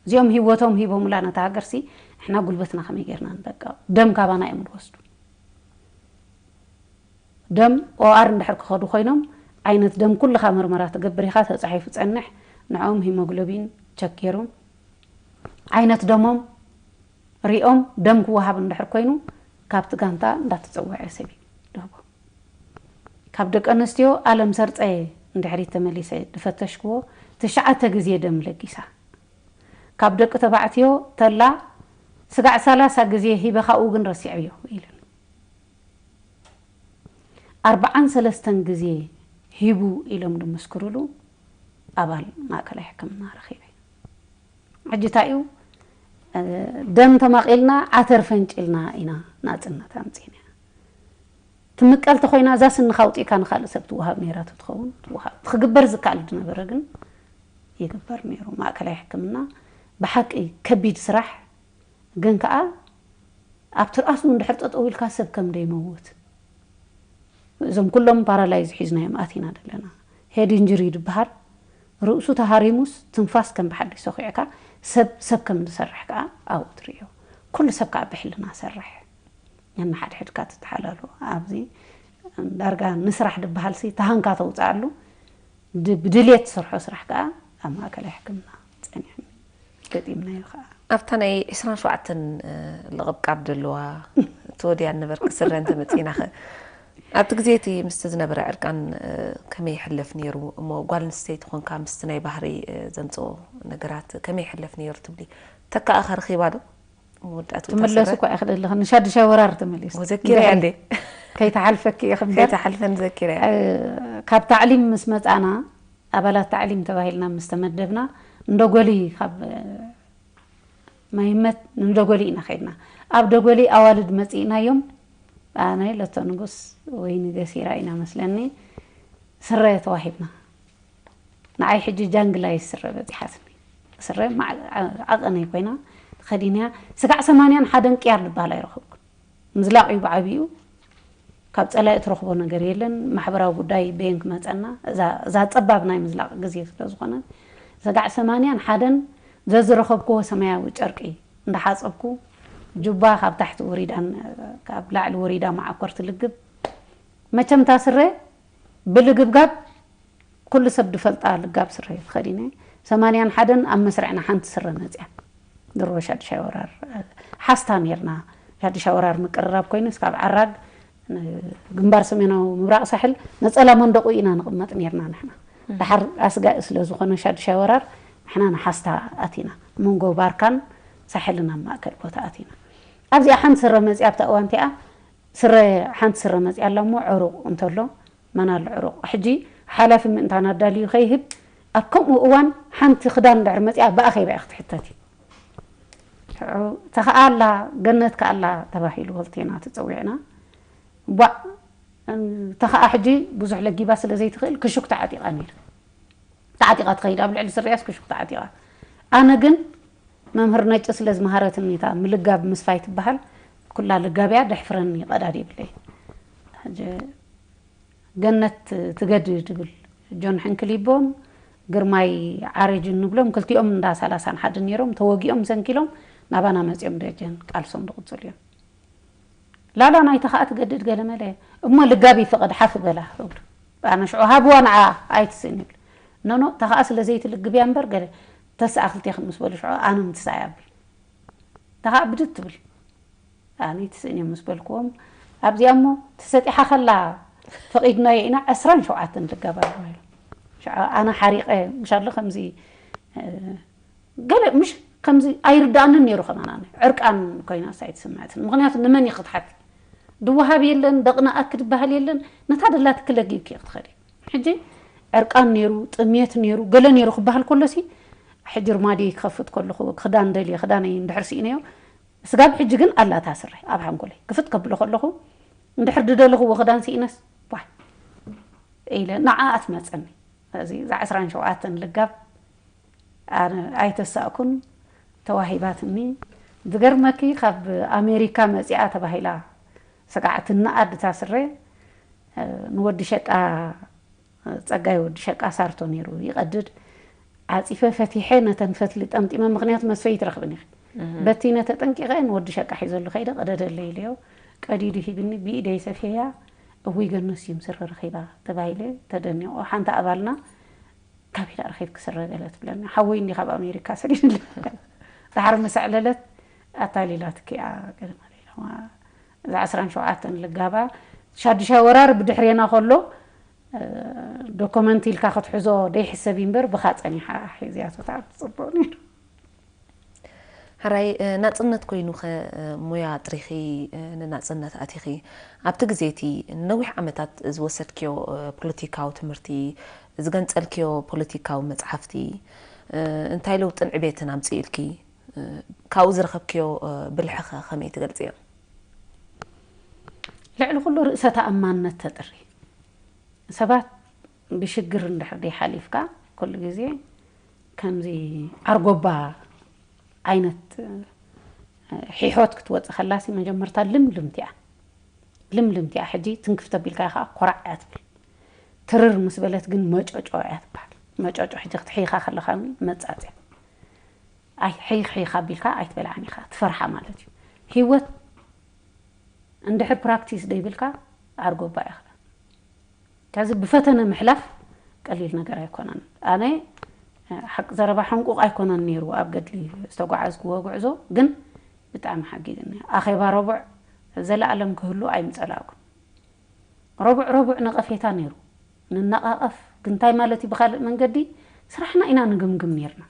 እዚኦም ህይወቶም ሂቦምላ ነታ ሃገር ሲ ንሕና ጉልበትና ከመይ ጌርና ንበቅቕ ደም ካባና እዮም ዝወስዱ ደም ኦኣር እንድሕር ክኸዱ ኮይኖም ዓይነት ደም ኩልኻ መርመራ ትገብር ኢኻ ተፃሒፉ ፀንሕ ንዕኦም ሂሞግሎቢን ቸክ ገይሮም ዓይነት ደሞም ሪኦም ደም ክወሃብ እንድሕር ኮይኑ ካብቲ ጋንታ እንዳተፀወዐ ሰብ እዩ ድህቦ ካብ ደቂ ኣንስትዮ ኣለም ሰርፀ እንድሕሪት ተመሊሰ ዝፈተሽክዎ ትሽዓተ ግዜ ደም ለጊሳ ካብ ደቂ ተባዕትዮ ተላ ስጋዕ ሰላሳ ግዜ ሂበ ካብኡ ግን ረሲዐዮ ኢሉኒ ኣርብዓን ሰለስተን ግዜ ሂቡ ኢሎም ዝምስክሩሉ ኣባል ማእከላይ ሕክምና ረኺበ ሕጂ እንታይ እዩ ደም ተማቒልና ዓተር ፈንጭልና ኢና ናፅነት ኣምፂና ትምቀል ተኾይና እዛ ስንኻ ኣውፂእካ ንኻልእ ሰብ ትወሃብ ነይራ ትኸውን ትወሃብ ትክግበር ዝከኣል ዝነበረ ግን ይግበር ነይሩ ማእከላይ ሕክምና ብሓቂ ከቢድ ስራሕ ግን ከዓ ኣብ ትርኣሱ እንድሕር ጠጠው ኢልካ ሰብ ከም ደይመውት እዞም ኩሎም ፓራላይዝ ሒዝናዮም ኣቲና ዘለና ሄድ ኢንጅሪ ዝበሃል ርእሱ ተሃሪሙስ ትንፋስ ከም ብሓድሽ ሰኺዕካ ሰብ ሰብ ከም ዝሰርሕ ከዓ ኣብኡ ትርእዮ ኩሉ ሰብ ከዓ ብሕልና ሰርሕ ነንሓድሕድካ ትተሓላሉ ኣብዚ ዳርጋ ንስራሕ ዝበሃል ሲ ተሃንካ ተውፅኣሉ ብድልየት ትሰርሖ ስራሕ ከዓ ኣብ ማእከላይ ሕክምና ፀኒሕኒ ገጢምናዮ ከዓ ኣብታ ናይ ዕስራን ሸውዓተን ለቐብቃብ ዘለዋ ትወድያ ነበርኪ ስረ እንተመፂእናኸ ኣብቲ ግዜ እቲ ምስቲ ዝነበረ ዕርቃን ከመይ ይሕለፍ ነይሩ እሞ ጓል ኣንስተይቲ ኮንካ ምስቲ ናይ ባህሪ ዘምፅኦ ነገራት ከመይ ይሕለፍ ነይሩ ትብሊ ተካኣኸ ረኺባ ዶ መወዳእትኡ እታ ትምለሱ ስረ እኳ ኢኺ ዘለኺ ንሻዱሻይ ወራር ተመሊሱ ወዘኪረያ እንዴ ከይተሓልፈኪ ኢኺ እምበር ከይተሓልፈን ዘኪረያ ካብ ታዕሊም ምስ መፃና ኣባላት ታዕሊም ተባሂልና ምስ ተመደብና እንደጎሊ ካብ ማይመት ንደጎሊ ኢና ከይድና ኣብ ደጎሊ ኣዋልድ መፂእናዮም ኣነ ለቶ ንጉስ ወይኒ ገሲራ ኢና መስለኒ ስረ ተዋሂብና ንዓይ ሕጂ ጃንግላ እዩ ስረ በፂሓትኒ ስረ ዓቐነይ ኮይና ተኸዲነያ ስጋዕ ሰማንያን ሓደን ቅያር ዝበሃል ኣይረኸብኩን ምዝላቕ እዩ ብዓብኡ ካብ ፀላኢ ትረኽቦ ነገር የለን ማሕበራዊ ጉዳይ በየን ክመፀና እዛ ፀባብ ናይ ምዝላቕ ግዜ ስለዝኾነ ስጋዕ ሰማንያን ሓደን ዘዝረኸብክዎ ሰማያዊ ጨርቂ እንዳሓፀብኩ ጁባ ካብ ታሕቲ ወሪዳ ካብ ላዕሊ ወሪዳ መዓኮር ትልግብ መቸም እታ ስረ ብልግብጋብ ኩሉ ሰብ ዝፈልጣ ልጋብ ስረ እየ ተኸዲነ ሰማንያን ሓደን ኣብ መስርዕና ሓንቲ ስረ መፅያ ድሮ ሻድሻይ ወራር ሓስታ ነርና ሻድሻይ ወራር ምቅርራብ ኮይኑ ስካብ ዓራግ ግንባር ሰሜናዊ ምብራቕ ሳሕል ነፀላ መንደቑ ኢና ንቕመጥ ነርና ንሕና ድሓር ኣስጋኢ ስለ ዝኾነ ሻድሻይ ወራር ንሕና ንሓስታ ኣቲና መንጎ ባርካን ሳሕልን ኣብ ማእከል ቦታ ኣቲና ኣብዚኣ ሓንቲ ስረ መፅያ ኣብታ እዋን እቲኣ ስረ ሓንቲ ስረ መፅያ ኣላ እሞ ዕሩቕ እንተሎ መን ኣሎ ዕሩቕ ሕጂ ሓላፊ ምእንታን ኣዳልዩ ከይህብ ኣብ ከምኡ እዋን ሓንቲ ክዳን ድሕር መፅያ ብኣኸይባ እያ ክትሕተት እዩ ተኸኣላ ገነት ከኣላ ተባሂሉ ክልቴና ተፀዊዕና ቧዕ እንተ ኸኣ ሕጂ ብዙሕ ለጊባ ስለ ዘይትኽእል ክሹክ ተዓጢቓ ነይራ። ተዓጢቓ ትኸይድ፣ ኣብ ልዕሊ ስሪያስ ክሹክ ተዓጢቓ። ኣነ ግን መምህር ነጭ ስለ ዝመሃረትኒ፣ እታ ምልጋብ ምስፋይ ትበሃል፣ ኩላ ልጋብያ ደሕፍረኒ ቀዳድ ይብለይ። ሕጂ ገነት ትገድድ ይብል ጆን ሕንክሊቦን ግርማይ ዓረጅን ንብሎም፣ ክልቲኦም እንዳ ሰላሳን ሓደን ነይሮም፣ ተወጊኦም ሰንኪሎም ናባና መጺኦም ደጀን ቃልሶም ዝቕጽሉ እዮም። ላላ ናይታ ኸኣ ትገድድ ገለ መለ እሞ ልጋብ ይፈቐድ ሓፍ በላ እብሉ። ኣነ ሽዑ ሃብዋ ንዓ ኣይትስእን ይብል። ኖኖ እታ ኸኣ ስለ ዘይትልግብ እያ እምበር ገለ ተስኣ ክልቴኽን ምስ በሉ ሽዑ ኣነ ምትሳእ እያ እብል። እታ ኸኣ ብድድ ትብል። ኣነ ኣይትስእን እዮም ምስ በልክዎም ኣብዚኣ እሞ ተሰጢሓ ከላ ፈቒድናዮ ኢና ዕስራን ሸውዓተን ልጋብ ኣለዋ ኢሎም። ሽዑ ኣነ ሓሪቐ ምሻሎ ከምዚ እ፣ ገለ ምሽ ከምዚ ኣይርዳእንን ነይሩ ከማን ኣነ ዕርቃን ኮይናስ ኣይትስምዐትን። ምኽንያቱ ንመን እዩ ክትሓቲ? ድወሃብ የለን፣ ደቕናኣ ክድበሃል የለን። ነታ ደላትኪ ለጊብኪ ክትኸዲ። ሕጂ ዕርቃን ነይሩ፣ ጥምየት ነይሩ፣ ገለ ነይሩ ክበሃል ከሎሲ ሕጂ ርማድየይ ክኸፍት ከለኹ ክዳን ደልየ ክዳነይ እንድሕር ስኢነዮ ስጋብ ሕጂ ግን ኣላታ ስረ ኣብ ሓንጎለይ ክፍት ከብሎ ከለኹ እንድሕር ድደለኽዎ ክዳን ስኢነስ ዋይ ኢለ ንዓኣ ትመጸኒ። እዚ እዛ ዕስራን ሸውዓተን ልጋብ ኣነ ኣይተሳእኩን፣ ተዋሂባትኒ። ዝገርመኪ ካብ ኣሜሪካ መጺኣ ተባሂላ ስጋዕ ትነኣድ እታ ስረ፣ እ፣ ንወዲ ሸቃ፣ ጸጋይ ወዲ ሸቃ ሳርቶ ነይሩ ይቐድድ። ዓጺፈ ፈቲሐ ነተን ፈትሊ ጠምጢመ፣ ምኽንያቱ መስፈይ ይትረኽብን ኢኺ። በቲነ ተጠንቂቐ ንወዲ ሸቃ ሒዘሉ ከይደ ቀደደለይ ኢለዮ። ቀዲዱ ሂብኒ፣ ብኢደይ ሰፍየያ። እውይ ገኖስ እዩ ስረ ረኺባ ተባሂለ ተደኒቑ። ሓንቲ ኣባልና ካበይ ረኺብኪ ስረ ገለ ትብለኒ። ሓወይ እንዲ ካብ ኣሜሪካ ሰዲድልካ። ድሓር ምስ ኣዕለለት ኣታሊላትኪ እያ ገለ ማለት ኢለዋ። እዛ ዕስራን ሸውዓተን ልጋባ ሻዱሻይ ወራር ብድሕሬና ከሎ፣ እ፣ ዶኮመንት ኢልካ ክትሕዞ ደይሕሰብ እምበር ብኻ ጸኒሓ ሒዝያቶ ተዓብ ጽቡቕ ነይሩ። ሕራይ፣ እ፣ ናጽነት ኮይኑ ኸ፣ እ፣ ሞያ ጥሪኺ፣ እ፣ ንናጽነት ኣቲኺ? ኣብቲ ግዜ እቲ ንነዊሕ ዓመታት ዝወሰድክዮ፣ እ፣ ፖለቲካዊ ትምህርቲ፣ ዝገንጸልክዮ ፖለቲካዊ መጽሓፍቲ፣ እ፣ እንታይ ለውጥን ዕቤትን ኣምጽእልኪ? እ፣ ካብኡ ዝረኸብክዮ፣ እ፣ ብልሒ ኸ ከመይ ትገልጽዮ? ልዕሊ ኩሉ ርእሰ ተኣማንነት ተጥሪ። ሰባት ብሽግር እንድሕር ደይ ሓሊፍካ፣ ኩሉ ግዜ ከምዚ ኣርጎባ ዓይነት፣ እ፣ ሒሖት ክትወጽእ ከላሲ መጀመርታ ልምልምቲ እያ። ልምልምቲ እያ። ሕጂ ትንክፍ ተቢልካ ከኣ ኮራዕ እያ ትብል። ትርር ምስ በለት ግን መጮጮ እያ ትበሃል። መጮጮ ሕጂ ክትሕይኻ ከለኻ እውን መጻጽ እያ። ኣይ፣ ሕይኽ ሕይኽ ኣቢልካ ኣይትበልዓን ኢኻ። ትፈርሓ ማለት እዩ። ህይወት እንድሕር ፕራክቲስ ደይብልካ ኣርጎባ ኢኻ። ከዚ ብፈተነ ምሕላፍ ቀሊል ነገር ኣይኮነን። ኣነ፣ ሓቂ ዘረባ፣ ሕንቁቕ ኣይኮነን ነይሩ ኣብ ገድሊ ዝተጓዓዝክዎ ጉዕዞ፣ ግን ብጣዕሚ ሓጊዝኒ። ኣኼባ ረቡዕ ዘለኣለም ክህሉ ኣይምጸላእኩን። ረቡዕ ረቡዕ ነቐፌታ ነይሩ። ንነቓቐፍ፣ ግን እንታይ ማለት እዩ ብኻልእ መንገዲ? ስራሕና ኢና ንግምግም ነይርና።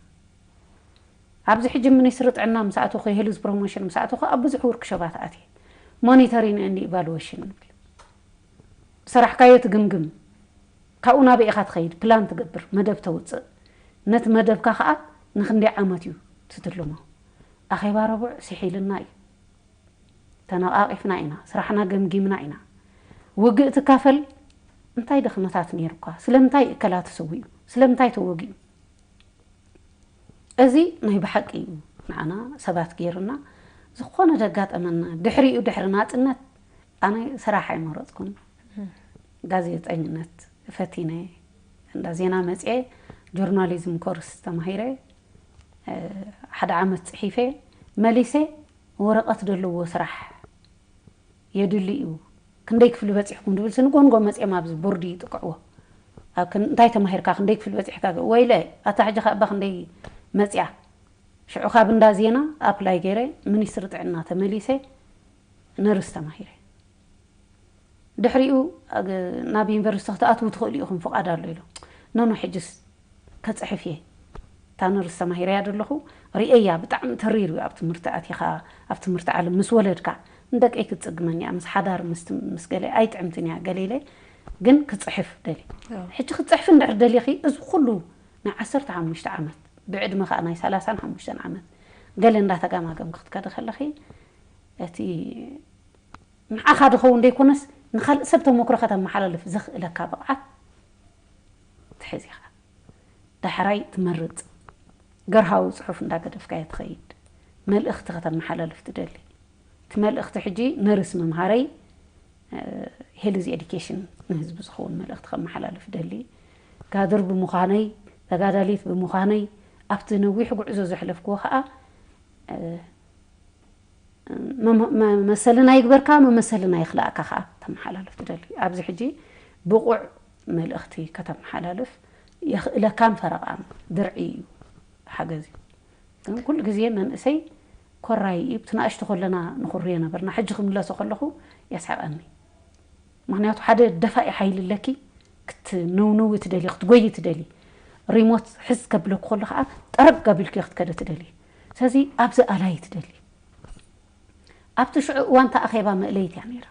ኣብዚ ሕጂ ሚኒስትሪ ጥዕና ምስ ኣተኹ፣ የሄልዝ ፕሮሞሽን ምስ ኣተኹ፣ ኣብ ብዙሕ ዎርክሾባት ኣትየ። ሞኒተሪንግ ኤንድ ኢቫሉዌሽን ንብል። ሰራሕካዮ ትግምግም። ካብኡ ናበይ ኢኻ ትኸይድ? ፕላን ትገብር፣ መደብ ተውጽእ። ነቲ መደብካ ኸኣ ንኽንደይ ዓመት እዩ ትትልሞ? ኣኼባ ረቡዕ ስሒልና እዩ። ተነቓቒፍና ኢና፣ ስራሕና ገምጊምና ኢና። ውግእ ትካፈል፣ እንታይ ድኽመታት ነይሩካ? ስለምንታይ እከላ ተሰዊኡ? ስለምንታይ ተወጊኡ? እዚ ናይ ብሓቂ እዩ ንዓና ሰባት ገይሩና። ዝኾነ ደጋጠመና፣ ድሕሪኡ ድሕሪ ናጽነት ኣነ ስራሕ ኣይመረጽኩን። ጋዜጠኝነት ፈቲነ፣ እንዳ ዜና መጽኤ ጆርናሊዝም ኮርስ ተማሂረ፣ እ፣ ሓደ ዓመት ጽሒፈ መሊሰ። ወረቐት ዘለዎ ስራሕ የድሊ እዩ። ክንደይ ክፍሊ በጺሕኩም ድብል ስንጎንጎ መጽኦም ኣብዚ ቦርድ ይጥቅዕዎ። ኣብ ክን-፣ እንታይ ተማሂርካ፣ ክንደይ ክፍሊ በጺሕካ? ወይለ፣ ኣታ ሕጂ ከ እባ ክንደይ መጽያ? ሽዑ ካብ እንዳ ዜና ኣፕላይ ገይረ ሚኒስትሪ ጥዕና ተመሊሰ ነርስ ተማሂረ። ድሕሪኡ፣ ኣገ-፣ ናብ ዩኒቨርሲቲ ክትኣትዉ ትኽእሉ ኢኹም ፍቓድ ኣሎ ኢሎም። ኖኖ፣ ሕጅስ ከጽሕፍ እየ። እታ ነርስ ተማሂረያ ዘለኹ ርእየያ፣ ብጣዕሚ ተሪር እዩ። ኣብ ትምህርቲ ኣቲኻ፣ ኣብ ትምህርቲ ዓለም ምስ ወለድካ፣ ንደቀይ ክትጽግመኒ እያ፣ ምስ ሓዳር፣ ምስ ትም-፣ ምስ ገለ ኣይጥዕምትን እያ ገለ ኢለ፣ ግን ክጽሕፍ ደልየ። ሕጂ ክትጽሕፊ እንድሕር ደሊኺ፣ እዚ ኩሉ ናይ ዓሰርተ ሓሙሽተ ዓመት፣ ብዕድመ ከኣ ናይ ሰላሳን ሓሙሽተን ዓመት ገለ እንዳተጋማገምኪ ክትከዲ ከለኺ፣ እቲ ንዓኻ ድኸውን ደይኮነስ፣ ንኻልእ ሰብ ተመክሮ ከተመሓላልፍ ዘኽእለካ ብቕዓት ትሕዝ ኢኻ። ዳሕራይ ትመርጽ፣ ገርሃዊ ጽሑፍ እንዳገደፍካዮ ትኸይድ፣ መልእኽቲ ከተመሓላልፍ ትደሊ። እቲ መልእኽቲ ሕጂ ነርስ ምምሃረይ፣ ሄልዝ ኤዲኬሽን፣ ንህዝቢ ዝኸውን መልእኽቲ ከመሓላልፍ ደሊ። ጋድር ብምዃነይ፣ ተጋዳሊት ብምዃነይ፣ ኣብቲ ነዊሕ ጉዕዞ ዘሕለፍክዎ ከዓ መመ- መ- መሰልና ይግበርካ፣ መመሰልና ይኽላእካ ከዓ ተመሓላልፍ ትደሊ። ኣብዚ ሕጂ ብቑዕ መልእኽቲ ከተመሓላልፍ የኽእለካን ፈረቓን ድርዒ እዩ፣ ሓገዝ እዩ። ግን ኩሉ ግዜ መንእሰይ ኮራይ እዩ። ብቲ ንኣሽቱ ከለና ንኹርዮ ነበርና። ሕጂ ክምለሶ ከለኹ የስሕቐኒ። ምኽንያቱ ሓደ ደፋኢ ሓይሊ ኣለኪ፣ ክትነውነዊ ትደሊ፣ ክትጎይ ትደሊ። ሪሞት ሕዝ ከብለኩ ከሎ ከዓ ጠረግ ኣቢልኪ ክትከደ ትደሊ። ስለዚ ኣብዚ ኣላይ ትደሊ። ኣብቲ ሽዑ እዋን እታ ኣኼባ መእለይት እያ ነይራ።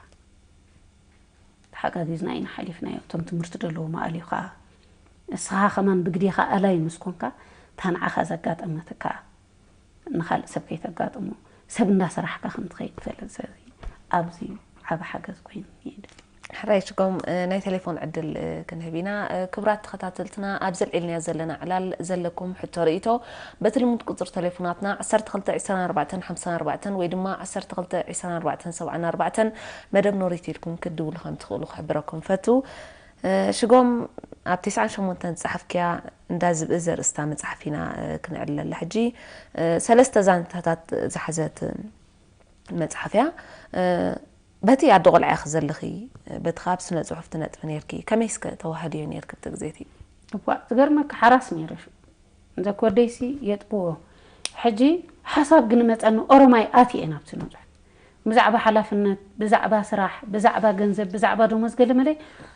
ተሓጋጊዝና ኢና ሓሊፍናዮ። እቶም ትምህርቲ ደለዎም ኣልዩ ከዓ እስኻ ከማን ብግዴኻ ኣላይ ምስ ኮንካ እታ ንዓኻ ዘጋጠመትካ ንኻልእ ሰብ ከይተጋጥሞ ሰብ እንዳሰራሕካ ከም ትኸይድ ትፈልጥ። ስለዚ ኣብዚ ዓቢ ሓገዝ ኮይኑ ይሄድ። ሕራይ ሽጎም፣ እ፣ ናይ ቴሌፎን ዕድል፣ እ፣ ክንህብ ኢና። እ፣ ክቡራት ተኸታተልትና፣ ኣብዚ ኣልዒልናዮ ዘለና ዕላል ዘለኩም ሕቶ ርእይቶ በቲ ልሙድ ቁጽሪ ቴሌፎናትና ዓሰርተ ክልተ ዕስራን ኣርባዕተን ሓምሳን ኣርባዕተን ወይ ድማ ዓሰርተ ክልተ ዕስራን ኣርባዕተን ሰብዓን ኣርባዕተን መደብ ኖሪት ኢልኩም ክትድውሉ ከም ትኽእሉ ክሕብረኩም ፈቱ። እ፣ ሽጎም፣ ኣብ ተስዓን ሸሞንተን ዝጸሓፍክያ እንዳ ዝብኢ ዘርእስታ መጽሓፍ ኢና፣ እ፣ ክንዕልለላ ሕጂ። እ፣ ሰለስተ ዛንታታት ዝሓዘት መጽሓፍ እያ። እ፣ በቲ ኣደ ቆልዓ ኢኺ ዘለኺ፣ በቲ ካብ ስነ ጽሑፍ ትነጥፊ ነርኪ፣ ከመይ እስከ ተዋህድዮ ነርኪ ኣብቲ ግዜ እቲ? እዋ፣ ዝገርመካ ሓራስ ነይረ ሽዑ። እንዘ ኮደይሲ የጥብዎ። ሕጂ ሓሳብ ግን መጸኒ፣ ኦሮማይ ኣትየ ናብቲ ንብረት። ብዛዕባ ሓላፍነት፣ ብዛዕባ ስራሕ፣ ብዛዕባ ገንዘብ፣ ብዛዕባ ደሞዝ ገለ መለ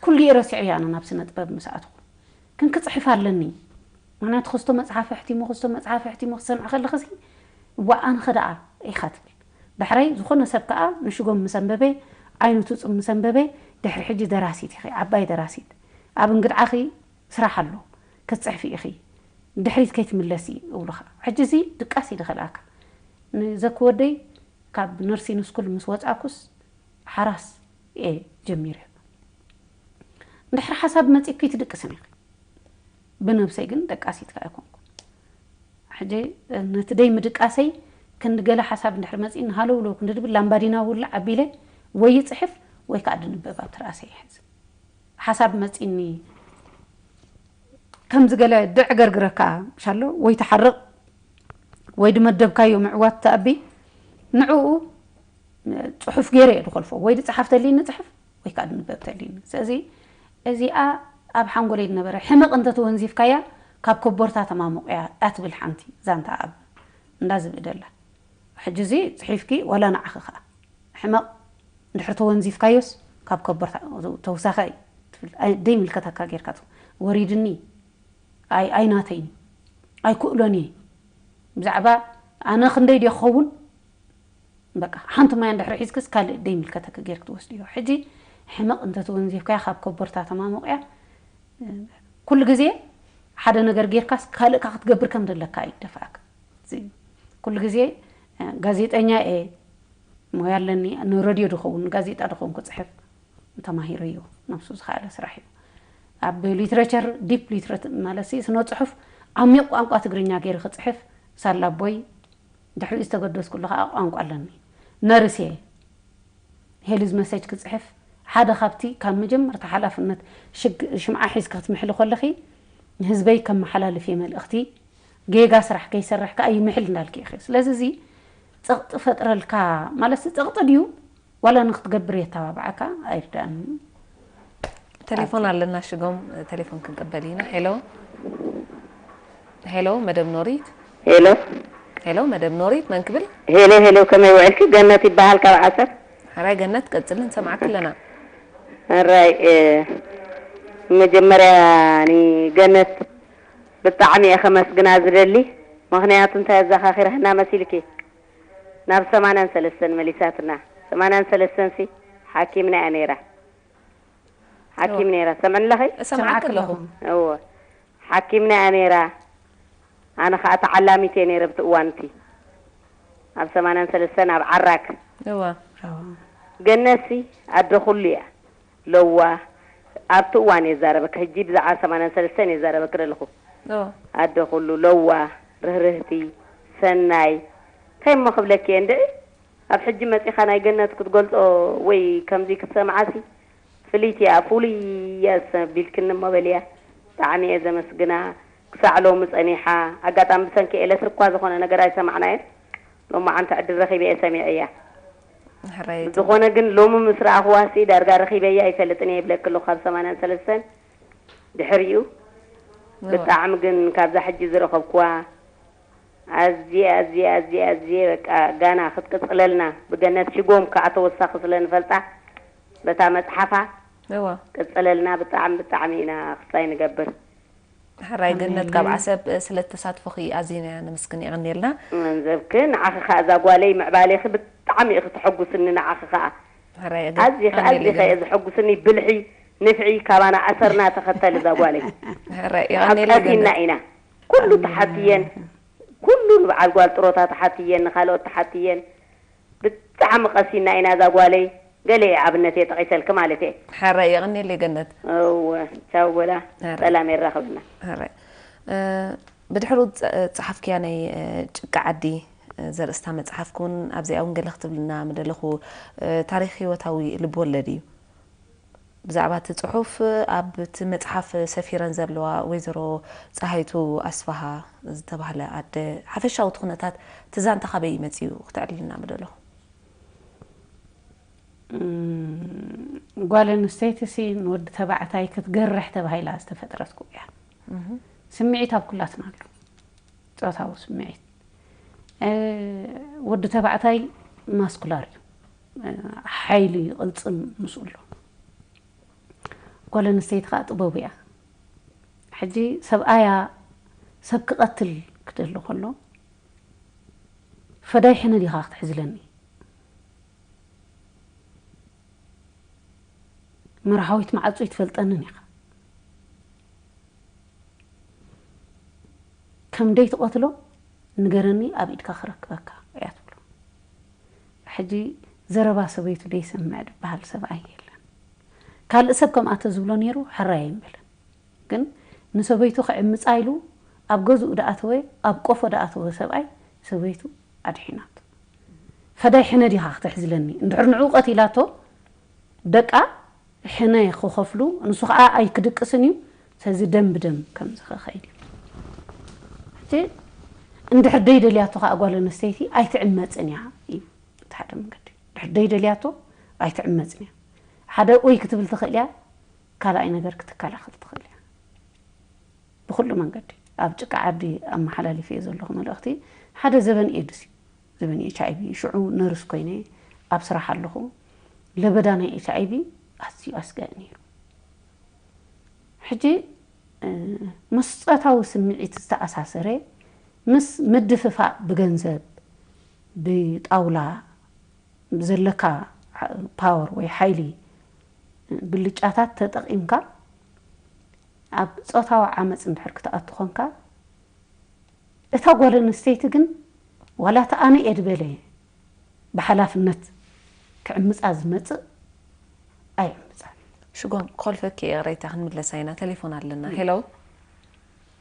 ኩሉ እየ ረሲዐዮ ኣነ ናብ ስነ ጥበብ ምስ ኣትኹ። ግን ክጽሕፍ ኣለኒ። ምኽንያቱ ክስቶ መጽሓፍ ኣሕቲሙ፣ ክስቶ መጽሓፍ ኣሕቲሙ ክሰምዕ ከለኽሲ፣ እዋ ኣነኸ ደኣ ኢኻ ትብል። ዳሕራይ ዝኾነ ሰብ ከኣ ንሽጎም ምስ ኣንበበ፣ ዓይኑ ትጹብ ምስ ኣንበበ፣ ድሕሪ ሕጂ ደራሲት ኢኺ፣ ዓባይ ደራሲት። ኣብ እንግድዓኺ ስራሕ ኣሎ፣ ክትጽሕፊ ኢኺ፣ ንድሕሪት ከይትምለሲ እብሉኻ። ሕጂ እዚ ድቃስ እዩ ዝኸልኣካ። ንዘኪ ወደይ ካብ ነርሲን ስኩል ምስ ወጻኩስ ሓራስ እየ ጀሚረ። እንድሕሪ ሓሳብ መጺእኪ ትድቅስን ኢኺ። ብነብሰይ ግን ደቃሲት ከኣ ኣይኮንኩን። ሕጂ ነቲ ደይ ምድቃሰይ ክንዲ ገለ ሓሳብ እንድሕሪ መጺእኒ ሃለውለው ክንዲ ድብል ላምባዲና ውላዕ ኣቢለ ወይ ይጽሕፍ ወይ ከኣ ድንበብ ኣብቲ ርኣሰይ ይሕዝ። ሓሳብ መጺእኒ ከምዚ ገለ ድዕገርግረካ ምሻሎ ወይ ትሓርቕ ወይ ድመደብካዮ ምዕዋት ትኣቢ ንዕኡ ጽሑፍ ገይረ እየ ድኾልፎ። ወይ ድጸሓፍ ተልይኒ ጽሕፍ ወይ ከዓ ድንበብ ተልይኒ። ስለዚ እዚኣ ኣብ ሓንጎለይ ድነበረ ሕመቕ እንተተወንዚፍካያ ካብ ከቦርታ ተማሙቕ እያ እያ ትብል ሓንቲ ዛንታ ኣብ እንዳ ዝብኢ ደላ። ሕጂ እዚ ጽሒፍኪ ዋላ ንዓኺ ከዓ ሕመቕ እንድሕር ተወንዚፍካዮስ ካብ ከቦርታ ተውሳኸ እዩ ትብል። ኣይ- ደይምልከተካ ጌርካ ትብል። ወሪድኒ ኣይ ኣይናተይን ኣይክእሎን እየ ብዛዕባ ኣነ ክንደይ ድየ ክኸውን በቃ ሓንቲ ማይ እንድሕር ሒዝክስ ካልእ ደይምልከተኪ ጌርክ ትወስድዮ። ሕጂ ሕመቕ እንተትወንዚፍካያ ካብ ከቦርታ ተማሙቕያ ኩሉ ግዜ ሓደ ነገር ጌርካስ ካልእካ ክትገብር ከም ዘለካ ይደፍኣካ። እዚ ኩሉ ግዜ ጋዜጠኛ እየ ሞያ ኣለኒ ንረድዮ ድኸውን ጋዜጣ ድኸውን ክፅሕፍ ተማሂረዮ ነብሱ ዝኸኣለ ስራሕ እዩ። ኣብ ሊትሬቸር ዲፕ ሊትሬት ማለት ስነ ፅሑፍ ዓሚቕ ቋንቋ ትግርኛ ገይረ ክፅሕፍ ሳላ ኣቦይ ድሕሪኡ ዝተገደስኩሉ ከዓ ቋንቋ ኣለኒ። ነርስ እየ ሄልዝ መሰጅ ክፅሕፍ ሓደ ካብቲ ካብ መጀመርታ ሓላፍነት ሽግ- ሽምዓ ሒዝካ ክትምሕሊ ከለኺ ንህዝበይ ከመሓላልፍ እየ መልእኽቲ ጌጋ ስራሕ ከይሰርሕ ከዓ ይምሕል እንዳልኪ ኢኺ። ስለዚ እዚ ፀቕጢ ፈጥረልካ ማለት ፀቕጢ ድዩ ዋላ ንክትገብር የተባብዓካ ኣይርዳእን። ቴሌፎን ኣለና ሽጎም ቴሌፎን ክንቀበል ኢና። ሄሎ ሄሎ መደብ ኖሪት ሄሎ ሄሎ መደብ ኖሪት መን ክብል? ሄሎ ሄሎ ከመይ ውዕልኪ? ገነት ይበሃል ካብ ዓሰብ። ሓራይ ገነት ቀጽሊ ንሰምዓኪ ኣለና። ሕራይ መጀመርያ ንገነት ብጣዕሚ እየ ከመስግና ዝደሊ። ምኽንያቱ እንታይ ኣዘኻኺረህና መሲልኪ? ናብ ሰማንያን ሰለስተን መሊሳትና። ሰማንያን ሰለስተን ሲ ሓኪምና እያ ነይራ። ሓኪም ነይራ። ሰምዕኒ ኣለኺ? እሰምዓኪ ኣለኹ። እወ ሓኪምና እያ ነይራ። ኣነ ከዓ ተዓላሚት እየ ነይረ ብቲ እዋን እቲ ኣብ ሰማንያን ሰለስተን ኣብ ዓራክ። እወ ገነሲ ኣደ ኩሉ እያ። ለዋ ኣብቲ እዋን እየ ዛረበክ። ሕጂ ብዛዕባ ሰማንያን ሰለስተን እየ ዛረበክ ዘለኹ። ኣደ ኩሉ ለዋ፣ ርህርህቲ፣ ሰናይ፣ እንታይ እሞ ክብለኪ እየ እንድዒ? ኣብ ሕጂ መጺኻ ናይ ገነት ክትገልጾ ወይ ከምዚ ክትሰምዓሲ ፍልይቲ እያ፣ ፍሉይ እያ ቢልክኒ እሞ በልያ። ብጣዕሚ እየ ዘመስግና። ክሳዕ ሎሚ ጸኒሓ። ኣጋጣሚ ብሰንኪ ኤለትሪክ እኳ ዝኾነ ነገር ኣይሰማዕናዮን። ሎማዓንቲ ዕድል ረኺበ እየ ሰሚዐያ። ዝኾነ ግን ሎሚ ምስ ረኣኽዋሲ ዳርጋ ረኺበያ ኣይፈልጥን እየ ይብለኪ ኣለኹ ካብ ሰማንያን ሰለስተን ድሕሪኡ። ብጣዕሚ ግን ካብዛ ሕጂ ዝረኸብክዋ ኣዝየ ኣዝየ ኣዝየ ኣዝየ በቃ ጋና ክትቅጽለልና ብገነት ሽጎም ከዓ ተወሳኺ ስለ ንፈልጣ በታ መጽሓፋ እዋ ቅጽለልና። ብጣዕሚ ብጣዕሚ ኢና ክስታይ ንገብር። ሕራይ ገነት ካብ ዓሰብ ስለ ተሳትፎኺ ኣዚና ነመስግን የቐንየልና። ገንዘብኪ ንዓኺ ከዓ እዛ ጓለይ ምዕባሌኺ ብጣዕሚ ኢኺ ተሐጉስኒ ንዓኺ ከዓ ሕራይ ኣዚኺ ኣዚኺ እየ ዘሐጉስኒ ብልሒ ንፍዒ ካባና ኣሰርና ተኸተል እዛ ጓለይ። ሕራይ የቐንየልና ሓቀሲና ገነት። ኢና ኩሉ ተሓትየን ኩሉ ንበዓል ጓል ጥሮታ ተሓትየን ንካልኦት ተሓትየን ብጣዕሚ ቀሲና ኢና እዛ ጓለይ። ገለ ኣብነት እየ ጠቒሰልኪ ማለት እየ። ሕራይ የቐንየለይ ገነት። እወ ቻው በላ። ሕራይ። ሰላም የራኽብና። ሕራይ። እ፣ ብድሕሩ ጸ-፣ ጸሓፍክያ ናይ፣ እ፣ ጭቃ ዓዲ፣ እ፣ ዘርእስታ መጽሓፍኪ እውን ኣብዚኣ እውን ገለ ክትብልና ምደለኹ፣ እ፣ ታሪኽ ህይወታዊ ልብ ወለድ እዩ። ብዛዕባ እቲ ጽሑፍ ኣብ እቲ መጽሓፍ ሰፊረን ዘለዋ ወይዘሮ ጸሃይቱ ኣስፍሃ ዝተባህለ ኣደ ሓፈሻዊ እቲ ኩነታት እቲ ዛንታ ካበይ እዩ መጺኡ ክተዕልልና ምደለኹ። እም፣ ጓል ኣንስተይቲ ሲ ንወዲ ተባዕታይ ክትገርሕ ተባሂላ ዝተፈጥረት እኮ እያ። ስምዒት ኣብ ኩላትና ኣሎ። ጾታዊ ስምዒት። እ፣ ወዲ ተባዕታይ ማስኩላር እዩ። እ፣ ሓይሊ ቅልጽም ምስኡ ኣሎ። ጓል ኣንስተይቲ ከዓ ጥበቡ እያ። ሕጂ ሰብኣያ ሰብ ክቐትል ክደሊ ከሎ ፈዳይ ሕነ ዲኻ ክትሕዝለኒ? መርሃዊት መዓጹ ይትፈልጠንን ኢኻ። ከም ደይትቐትሎ ንገረኒ ኣብ ኢድካ ክረክበካ እያ ትብሎ። ሕጂ ዘረባ ሰበይቱ ደይሰምዕ ድበሃል ሰብኣይ የለን። ካልእ ሰብ ከምኣ ተዝብሎ ነይሩ ሕራይ ኣይምበለን። ግን ንሰበይቱ ክዕምጻ ኢሉ ኣብ ገዝኡ ደኣተወ ኣብ ቆፎ ደኣተወ ሰብኣይ ሰበይቱ ኣድሒናቶ። ፈዳይ ሕነ ዲኻ ክትሕዝለኒ እንድሕር ንዕኡ ቀቲላቶ ደቃ ሕነ ክኸፍሉ ንሱ ከዓ ኣይክድቅስን እዩ። ስለዚ ደም ብደም ከምዚ ክኸይድ እዩ። ሕጂ እንድሕር ደይደልያቶ ከዓ ጓል ኣንስተይቲ ኣይትዕመፅን እያ እዩ እቲ ሓደ መንገዲ። እንድሕር ደይደልያቶ ኣይትዕመፅን እያ። ሓደ ኡይ ክትብል ትኽእል እያ፣ ካልኣይ ነገር ክትከላኸል ትኽእል እያ። ብኩሉ መንገዲ ኣብ ጭቃ ዓዲ ኣመሓላሊፈዮ ዘለኹ መልእኽቲ ሓደ ዘበን ኤድስ እዩ። ዘበን ኤች ኣይ ቪ ሽዑ ነርስ ኮይነ ኣብ ስራሕ ኣለኹ። ለበዳ ናይ ኤች ኣይ ቪ ኣዝዩ ኣስጋኢ ነይሩ። ሕጂ ምስ ፆታዊ ስምዒት ዝተኣሳሰረ ምስ ምድፍፋእ ብገንዘብ ብጣውላ ዘለካ ፓወር ወይ ሓይሊ ብልጫታት ተጠቒምካ ኣብ ፆታዊ ዓመፅ እንድሕር ክትኣቱ ኮንካ እታ ጓል ኣንስተይቲ ግን ዋላ እቲ ኣነ እየ ዝበለ ብሓላፍነት ክዕምፃ ዝመፅእ ኣይዕምፃን። ሽጎም ክኾልፈኪ እየ ቅሬታ ክንምለሳ ኢና። ቴሌፎን ኣለና። ሄሎ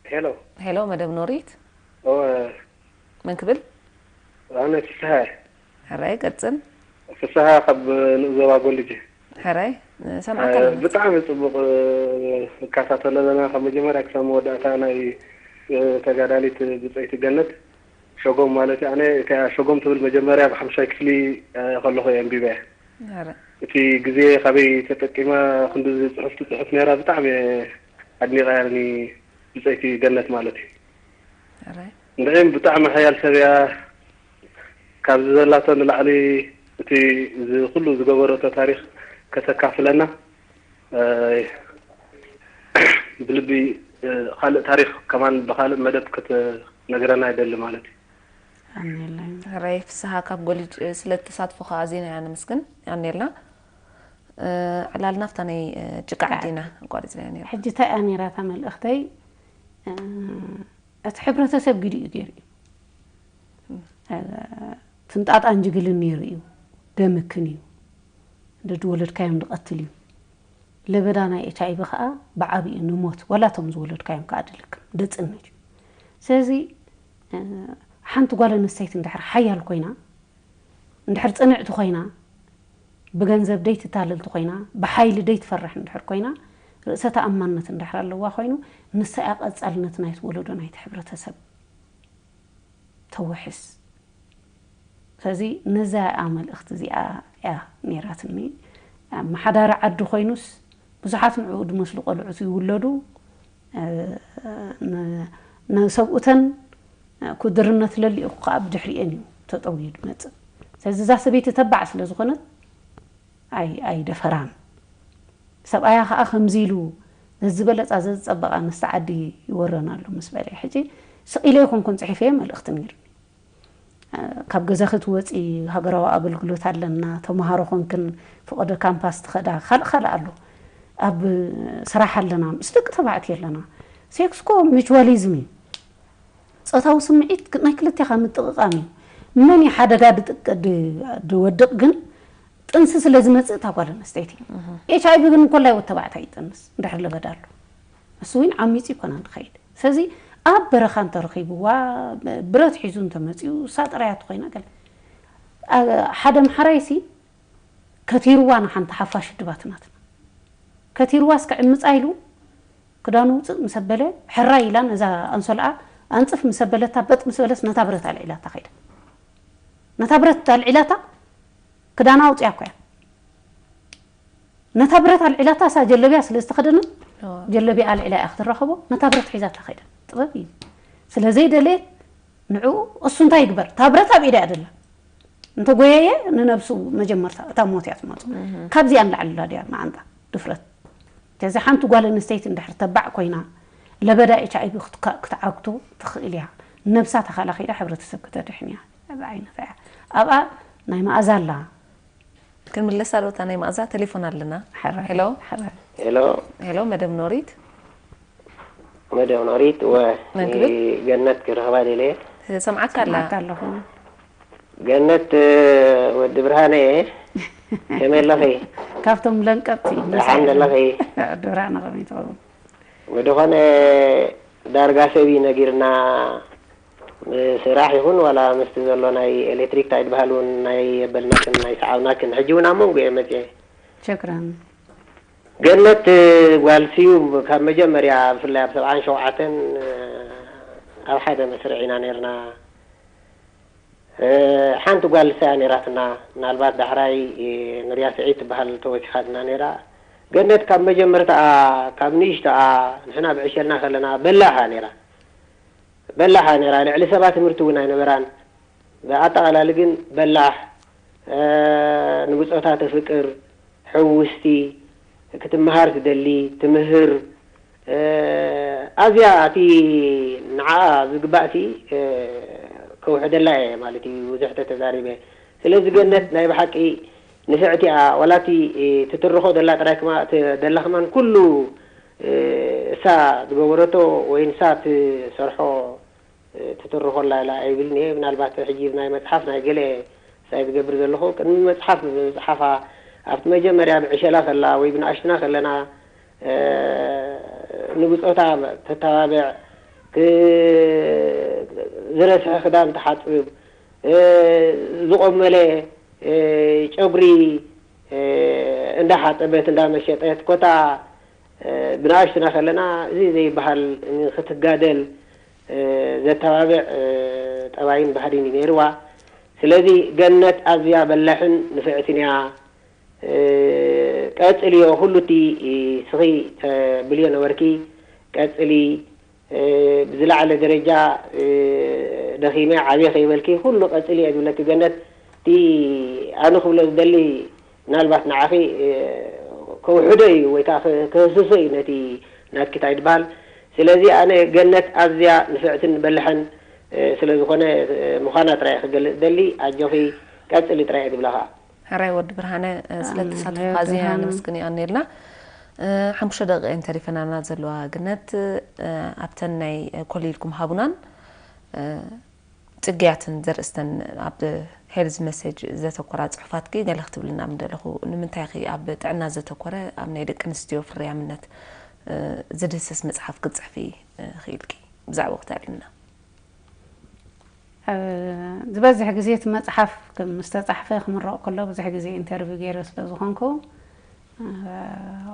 ሄሎ ሄሎ መደብ ኖሪት እወ መን ክብል? ኣነ ፍስሃ እየ። ሕራይ ቀጽል። ፍስሃ ካብ ንኡስ ዞባ ጎልጅ። ሕራይ ንሰምዓካ ኣለና። ብጣዕሚ ጽቡቕ ንከታተሎ ኣለና ካብ መጀመርያ ክሳብ መወዳእታ ናይ ተጋዳሊት ብጸይቲ ገነት ሸጎም ማለት ኣነ እታ ሸጎም ትብል መጀመርያ ብሓምሻይ ክፍሊ ከለኹ እየ ኣንቢበያ። ሕራይ እቲ ግዜ ካበይ ተጠቂማ ክንድዚ ጽሑፍ ትጽሕፍ ነይራ ብጣዕሚ እየ ኣድኒቐያ ኒ ብጸይቲ ገነት ማለት እዩ። ሕራይ ንዕም ብጣዕሚ ሓያል ሰብ እያ። ካብዚ ዘላቶ ንላዕሊ እቲ እዚ ኩሉ ዝገበረቶ ታሪኽ ከተካፍለና ብልቢ ካልእ ታሪኽ ከማን ብካልእ መደብ ክትነግረና ይደሊ ማለት እዩ። ሕራይ ፍስሃ ካብ ጎልጅ ስለ ተሳትፎኻ ኣዚና ኢና ነመስግን። ኣኔልና ዕላልና ኣብታ ናይ ጭቃ ዓዲ ኢና ኣቋሪፅናዮ ነይሩ። ሕጂ እንታይ እያ ነይራ እታ መልእኽተይ? እቲ ሕብረተሰብ ግዲኡ ገይሩ እዩ። ፍንጣጣን ጅግልን ነይሩ እዩ። ደምክን እዩ። እንደ ድወለድካዮም ድቐትል እዩ። ለበዳ ናይ ኤች ኣይ ቪ ከዓ ብዓብዩ ንሞት፣ ዋላ እቶም ዝወለድካዮም ከዓ ድልክም ደፅነት እዩ። ስለዚ ሓንቲ ጓል ኣንስተይቲ እንድሕር ሓያል ኮይና፣ እንድሕር ፅንዕቲ ኮይና፣ ብገንዘብ ደይትታለልቲ ኮይና፣ ብሓይሊ ደይትፈርሕ እንድሕር ኮይና፣ ርእሰ ተኣማንነት እንድሕር ኣለዋ ኮይኑ፣ ንሳ እያ ቀፃልነት ናይቲ ወለዶ ናይቲ ሕብረተሰብ ተውሕስ። ስለዚ ነዛ እያ መልእኽቲ እዚኣ እያ ነይራትኒ። ኣመሓዳሪ ዓዲ ኮይኑስ ብዙሓት ንዕኡ ዝመስሉ ቆልዑት ይውለዱ። ንሰብኡተን ክድርነት ለሊኡ ከዓ ብድሕሪኤን እዩ ተጠውዩ ዝመፅእ። ስለዚ እዛ ሰበይቲ ተባዕ ስለ ዝኾነት ኣይደፈራን። ሰብኣያ ከዓ ከምዚ ኢሉ ዘዝበለፃ ዘዝፀበቓ ንስቲ ዓዲ ይወረና ኣሎ ምስ በለ ሕጂ ስቕ ኢለ ይኮንኩን ፅሒፈ መልእኽቲ ነይሩኒ። ካብ ገዛ ክትወፂ ሃገራዊ ኣገልግሎት ኣለና፣ ተምሃሮ ኮንክን ፍቐዶ ካምፓስ ትኸዳ፣ ካልእ ካልእ ኣሎ። ኣብ ስራሕ ኣለና፣ ምስ ደቂ ተባዕትዮ ኣለና። ሴክስኮ ሚቹዋሊዝም እዩ። ፆታዊ ስምዒት ናይ ክልቴኻ ምጥቕቓም እዩ። መን እዩ ሓደጋ ድወድቕ ግን ጥንሲ ስለ ዝመፅእ እታ ጓል ኣንስተይቲ። ኤች ኣይ ቪ ግን እንኮላይ ወተባዕታይ ይጠንስ እንድሕር ለበዳ ኣሎ። እሱ እውን ዓሚፁ ይኮና ንኸይድ። ስለዚ ኣብ በረኻ እንተረኺብዋ ብረት ሒዙ እንተመፅኡ እሳ ጥራያ ተኮይና ገለ ሓደ ምሓራይሲ ከቲርዋ ንሓንቲ ሓፋሽ ድባትናትና ከቲርዋ እስከ ዕምፃ ኢሉ ክዳኑ ውፅእ ምስ ኣበለ ሕራይ ኢላ ነዛ ኣንሶልኣ ኣንፅፍ ምስ ኣበለታ በጥ ምስ በለስ ነታ ብረት ኣልዒላታ ከይዳ። ነታ ብረት ኣልዒላታ ክዳና ኣውፅያ እኮ እያ። ነታ ብረት ኣልዒላታ እሳ ጀለቢያ ስለ ዝተኸደነት ጀለቢያ ኣልዒላ እያ ክትረኸቦ። ነታ ብረት ሒዛታ ከይዳ። ጥበብ እዩ። ስለ ዘይደለየት ንዕኡ እሱ እንታይ ይግበር? እታ ብረት ኣብ ኢዳ እያ ደላ። እንተጎየየ ንነብሱ መጀመርታ እታ ሞት እያ ትመፁ። ካብዚኣ ንላዕሊ ላ ድያ መዓንጣ ድፍረት? ከዚ ሓንቲ ጓል ኣንስተይቲ እንድሕር ተባዕ ኮይና ለበዳ ኤች ኣይ ቪ ክትዓግቶ ትኽእል እያ። ነብሳ ተኸላኺላ ሕብረተሰብ ክተድሕን እያ። እዚ ዓይነት እያ። ኣብኣ ናይ መኣዛ ኣላ። ክንምለስ ኣሎታ ናይ መኣዛ ቴሌፎን ኣለና። ሄሎ። ሄሎ። ሄሎ መደብ ኖሪት። መደብ ኖሪት ወ ገነት ክረኽባ ደለ። ሰምዓካ ኣላ። ኣለኹ። ገነት ወዲ ብርሃነ እየ። ከመይ ኣለኺ? ካብቶም ለንቀጥቲ ደሓን ዘለኺ? ወዲ ብርሃነ ከመይ ትኸውን? ወደኾነ ዳርጋ ሰብ እዩ ነጊርና። ስራሕ ይኹን ዋላ ምስቲ ዘሎ ናይ ኤሌክትሪክ እንታይ ድበሃል እውን ናይ የበልናክን ናይ ሰዓብናክን ሕጂ እውን ኣብ መንጎ እየ መፅየ። ሸክራን ገነት ጓል ስዩም ካብ መጀመርያ ብፍላይ ኣብ ሰብዓን ሸውዓተን ኣብ ሓደ መስርዕ ኢና ነርና። ሓንቲ ጓል ንሳ እያ ነይራትና። ምናልባት ዳሕራይ ንርያ ስዒድ ትበሃል ተወሲኻትና ነይራ። ገነት ካብ መጀመርታኣ ካብ ንእሽቶኣ ንሕና ብዕሸልና ከለና በላሕ እያ ነይራ። በላሕ እያ ነይራ። ልዕሊ ሰባ ትምህርቲ እውን ኣይነበራን። ብኣጠቓላሊ ግን በላሕ፣ ንብፆታ ተፍቅር፣ ሕውስቲ፣ ክትመሃር ትደሊ፣ ትምህር፣ ኣዝያ እቲ ንዓኣ ዝግባእሲ ከውሕደላ እየ ማለት እዩ ብዙሕ ተተዛሪበ። ስለዚ ገነት ናይ ብሓቂ ንፍዕቲ እያ። ዋላ እቲ ትትርኾ ደላ ጥራይ ክማ ደላ ከማን ኩሉ እሳ ዝገበረቶ ወይ ንሳ ትሰርሖ ትትርኾላ ኢላ ኣይብልን እየ። ምናልባት ሕጂ ናይ መፅሓፍ ናይ ገለ ሳይ ዝገብር ዘለኹ ቅድሚ መፅሓፍ ብምፅሓፋ ኣብቲ መጀመርያ ብዕሸላ ከላ ወይ ብንኣሽትና ከለና ንብፆታ ተተባብዕ፣ ዝረስሐ ክዳን ትሓፅብ፣ ዝቆመለ ጨጉሪ እንዳሓፀበት እንዳመሸጠት ኮታ ብንኣሽቱና ከለና እዚ ዘይበሃል ንክትጋደል ዘተባብዕ ጠባይን ባህሪን እዩ ነይርዋ። ስለዚ ገነት ኣዝያ በላሕን ንፍዕትን እያ። ቀጽልዮ፣ ኩሉ እቲ ስኺ ተብልዮ ነበርኪ ቀጽሊ። ብዝለዓለ ደረጃ ደኺመ ዓብየ ከይበልኪ ኩሉ ቀጽሊ እየ ዝብለኪ ገነት። እቲ ኣነ ክብሎ ዝደሊ ምናልባት ንዓኺ ከውሕዶ እዩ ወይ ከዓ ክህስሶ እዩ ነቲ ናትኪ እንታይ ዝበሃል። ስለዚ ኣነ ገነት ኣዝያ ንፍዕትን በላሕን ስለ ዝኾነ ምዃና ጥራይ ክገልጽ ደሊ። ኣጆኺ ቀጽሊ ጥራይ እየ ዝብላ ከዓ። ሕራይ ወዲ ብርሃነ ስለ ተሳትፎኻ ኣዝና ነመስግን ይቐንየልና። ሓሙሽተ ደቂቕ እየን ተሪፈናና ዘለዋ ግነት ኣብተን ናይ ኮሊልኩም ሃቡናን። ጽግያትን ዘርእስተን ኣብ ሄልዝ መሴጅ ዘተኮራ ጽሑፋትኪ ገለ ክትብልና ምደለኹ። ንምንታይ ኺ ኣብ ጥዕና ዘተኮረ ኣብ ናይ ደቂ ኣንስትዮ ፍርያምነት ዝድህስስ መጽሓፍ ክትጽሕፊ ክኢልኪ? ብዛዕባኡ ክተዕልልና። ዝበዝሕ ግዜ እቲ መጽሓፍ ምስ ተጻሕፈ ክምረቕ ከሎ ብዙሕ ግዜ ኢንተርቪው ገይረ ስለ ዝኾንኩ፣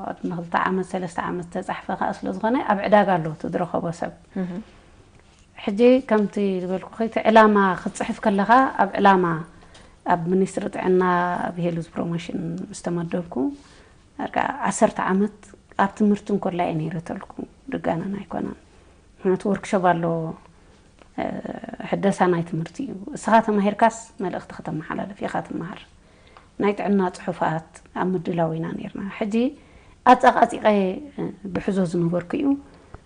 ቅድሚ ክልተ ዓመት ሰለስተ ዓመት ተጻሕፈ ከኣ ስለ ዝኾነ ኣብ ዕዳጋ ኣሎ እቲ ዝረኸቦ ሰብ። ሕጂ ከምቲ ዝበልኩኺ እቲ ዕላማ ክትጽሕፍ ከለኻ ኣብ ዕላማ ኣብ ሚኒስትሪ ጥዕና ኣብ ሄልዝ ፕሮሞሽን ምስ ተመደብኩ ዳርጋ ዓሰርተ ዓመት ኣብ ትምህርቲ እንኮላ እየ ነይረ ተልኩ። ድጋነን ኣይኮነን። ምክንያቱ ወርክሾፕ ኣሎ ሕደሳ ናይ ትምህርቲ እዩ። እስኻ ተማሂርካስ መልእኽቲ ከተመሓላልፍ ኢኻ ትመሃር። ናይ ጥዕና ጽሑፋት ኣብ ምድላው ኢና ነርና። ሕጂ ኣጻቓጺቐ ብሕዞ ዝነበርኩ እዩ።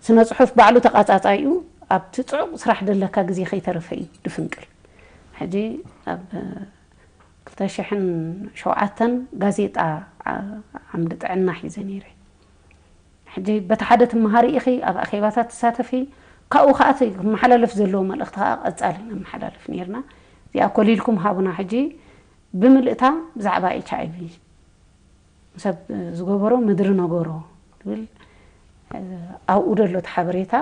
ስነ ጽሑፍ ባዕሉ ተቓጻጻይ እዩ። ኣብቲ ጽዑቕ ስራሕ ደለካ ግዜ ከይተረፈ እዩ ድፍንቅል። ሕጂ ኣብ ክልተ ሽሕን ሸውዓተን ጋዜጣ ዓምዲ ጥዕና ሒዘ ነይረ። ሕጂ በቲ ሓደ ትመሃሪ ኢኺ፣ ኣብ ኣኼባታት ትሳተፊ፣ ካብኡ ከዓ እቲ ክመሓላለፍ ዘለዎ መልእኽቲ ከዓ ቀጻሊ ነመሓላልፍ ነይርና። እዚኣ ኮሊልኩም ሃቡና። ሕጂ ብምልእታ ብዛዕባ ኤች ኣይ ቪ ሰብ ዝገበሮ ምድሪ ነገሮ ትብል ኣብኡ ደሎ እቲ ሓበሬታ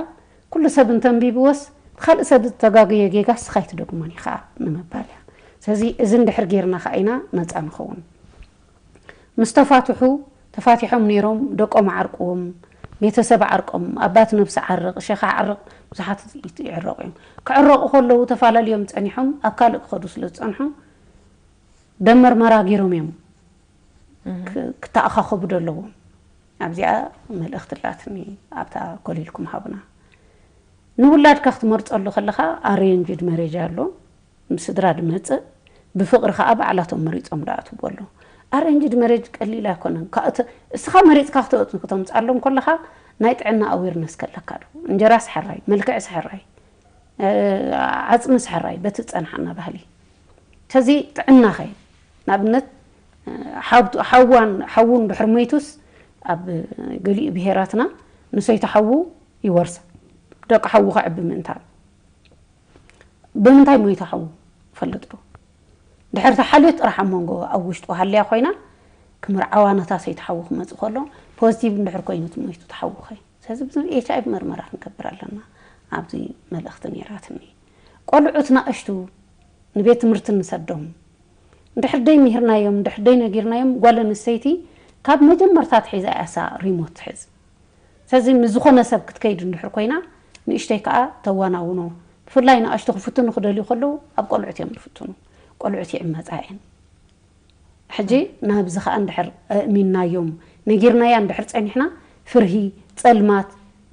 ኩሉ ሰብ እንተንቢብዎስ ካልእ ሰብ ዝተጋገየ ጌጋ ስኻ ኣይትደግሞን ኢኻ ንምባል እያ። ስለዚ እዚ እንድሕር ጌርና ከዓ ኢና ነፃ ንኸውን። ምስ ተፋትሑ ተፋቲሖም ነይሮም ደቆም ዓርቅዎም ቤተሰብ ዓርቆም ኣባት ነብሲ ዓርቕ ሸኻ ዓርቕ ብዙሓት ይዕረቑ እዮም። ክዕረቑ ከለዉ ተፈላለዮም ፀኒሖም ኣብ ካልእ ክኸዱ ስለ ዝፀንሑ ደም መርመራ ገይሮም እዮም ክተኣኻኸቡ ደለዎም። ኣብዚኣ መልእኽቲ ኣላትኒ ኣብታ ኮሊልኩም ሃቡና። ንውላድካ ክትመርፀሉ ከለኻ ኣሬንጅድ መሬጅ ኣሎ፣ ምስ ስድራ ድመፅእ ብፍቕሪ ከዓ ባዕላቶም መሪፆም ደኣ ትቦ ኣሎ። ኣሬንጅድ መሬጅ ቀሊል ኣይኮነን። እስኻ መሪፅካ ክተምፅኣሎም ከለኻ ናይ ጥዕና ኣዌርነስ ከለካ ዶ እንጀራ ስሕራይ መልክዕ ስሕራይ ዓፅሚ ስሕራይ በቲ ዝፀንሓና ባህሊ ከዚ ጥዕናኸ ንኣብነት ሓዋን ሓውን ድሕር ሞይቱስ ኣብ ገሊኡ ብሄራትና ንሰይቲ ሓዉ ይወርሳ ደቂ ሓዉ ከዕቢ ምእንታን ብምንታይ ሞይቱ ሓዉ ፈልጥ ዶ? ድሕር ተሓልዮት ጥራሕ ኣብ መንጎ ኣብ ውሽጡ ሃልያ ኮይና ክምርዓዋ ነታ ሰይቲ ሓዉ ክመፅእ ከሎ ፖዚቲቭ እንድሕር ኮይኑ እቲ ሞይቱ ተሓዉ ኸ ስለዚ ብዙ ኤች ኣይ ቪ መርመራ ክንገብር ኣለና ኣብዚ መልእኽቲ ነይራትኒ። ቆልዑት ናእሽቱ ንቤት ትምህርቲ ንሰዶም እንድሕር ደይ ምሂርናዮም እንድሕር ደይ ነጊርናዮም ጓል ኣንስተይቲ ካብ መጀመርታ ትሒዛ እያሳ ሪሞት ትሕዝ። ስለዚ ምስ ዝኾነ ሰብ ክትከይድ እንድሕር ኮይና ንእሽተይ ከዓ ተዋናውኖ ብፍላይ ንኣሽቱ ክፍትኑ ክደልዩ ከለዉ ኣብ ቆልዑት እዮም ዝፍትኑ። ቆልዑት ይዕመፃ እየን። ሕጂ ናብዚ ከዓ እንድሕር ኣእሚንናዮም ነጊርናያ እንድሕር ፀኒሕና ፍርሂ ፀልማት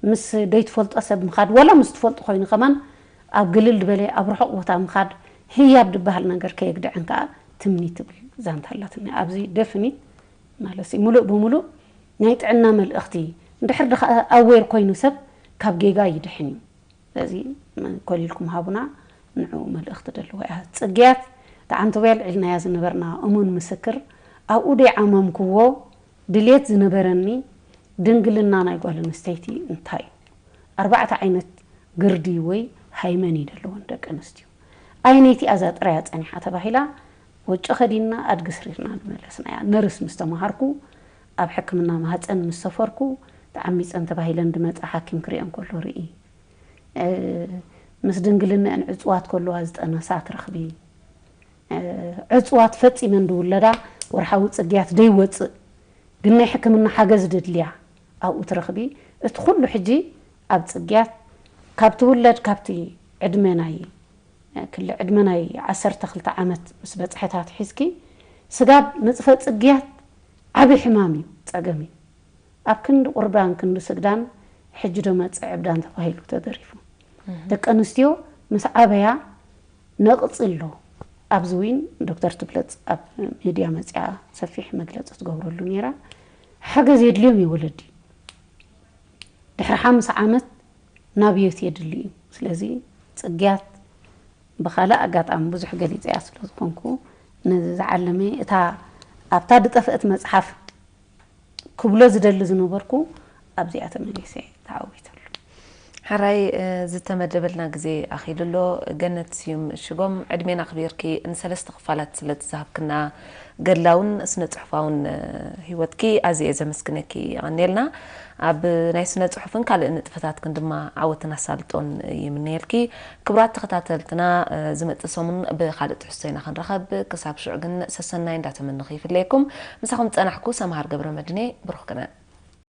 ምስ ደይትፈልጦ ሰብ ምኻድ ዋላ ምስ ትፈልጡ ኮይኑ ከማን ኣብ ግልል ዝበለ ኣብ ርሑቕ ቦታ ምኻድ ህያብ ዝበሃል ነገር ከየግድዐን ከዓ ትምኒ ትብል ዛንታ ኣላትኒ ኣብዚ ደፍኒት ማለት እዩ ሙሉእ ብሙሉእ ናይ ጥዕና መልእኽቲ እንድሕር ድኻ ኣዌር ኮይኑ ሰብ ካብ ጌጋ ይድሕን እዩ ስለዚ ኮሊልኩም ሃቡና ንዕኡ መልእኽቲ ደለዎ እያ። ጽግያት ደኣ ኣንቶብያ ኣልዒልናያ ዝነበርና እሙን ምስክር ኣብኡ ደይዓመምክዎ ድልየት ዝነበረኒ ድንግልና ናይ ጓል ኣንስተይቲ እንታይ እዩ? ኣርባዕተ ዓይነት ግርዲ ወይ ሃይመን እዩ ደለወን ደቂ ኣንስትዮ። ኣየነይቲ እያ እዛ ጥራያ ጸኒሓ ተባሂላ ወጮ ከዲንና ኣድጊ ስሪርና ዝመለስናያ። ነርስ ምስ ተማሃርኩ ኣብ ሕክምና ማህጸን ምስ ሰፈርኩ ተዓሚጸን ተባሂለን ድመጻ ሓኪም ክሪኦ እንከሎ ርኢ። ምስ ድንግልንአን ዕፅዋት ከለዋ ዝጠነሳ ትረኽቢ። ዕፅዋት ፈፂመን ዝውለዳ ወርሓዊ ፅግያት ዘይወፅእ ግን ናይ ሕክምና ሓገዝ ደድልያ ኣብኡ ትረኽቢ። እቲ ኩሉ ሕጂ ኣብ ፅግያት ካብ ትውለድ ካብቲ ዕድመ ናይ ክሊ ዕድመ ናይ ዓሰርተ ክልተ ዓመት ምስ በፅሐታት ሒዝኪ ስጋብ ንፅፈ ፅግያት ዓብዪ ሕማም እዩ፣ ፀገም እዩ። ኣብ ክንዲ ቁርባን ክንዲ ስግዳን ሕጂ ዶ መፅእ ዕብዳን ተባሂሉ ተደሪፉ። ደቂ ኣንስትዮ ምስ ዓበያ ነቕፂ ኣሎ። ኣብዚ እውን ዶክተር ትብለፅ ኣብ ሚድያ መፅያ ሰፊሕ መግለፂ ትገብረሉ ነይራ። ሓገዝ የድልዮም እዩ ወለዲ። ድሕሪ ሓምሳ ዓመት ናብዮት የድሊ እዩ። ስለዚ ፅግያት ብኻልእ ኣጋጣሚ ብዙሕ ገሊፀያ ስለ ዝኾንኩ ነዚ ዝዓለመ እታ ኣብታ ዝጠፍአት መፅሓፍ ክብሎ ዝደሊ ዝነበርኩ ኣብዚኣ ተመሊሰ ተዓዊተሉ። ሕራይ ዝተመደበልና ግዜ ኣኺሉ ኣሎ። ገነት ስዩም ሽጎም፣ ዕድሜና ኣኽቢርኪ ንሰለስተ ክፋላት ስለ ዝሃብክና፣ ገድላውን ስነ ጽሑፋውን ህይወትኪ ኣዝየ ዘመስግነኪ። የቐንየልና። ኣብ ናይ ስነ ጽሑፍን ካልእ ንጥፈታትክን ድማ ዓወትን ኣሳልጦን ይምነየልኪ። ክቡራት ተኸታተልትና፣ ዝመጽእ ሰሙን ብኻልእ ትሕዝቶ ኢና ክንረኸብ። ክሳብ ሽዑ ግን ሰሰናይ እንዳተመነኹ ይፍለየኩም። ምሳኹም ዝጸናሕኩ ሰምሃር ገብረ መድኔ። ብሩኽ ቅነ።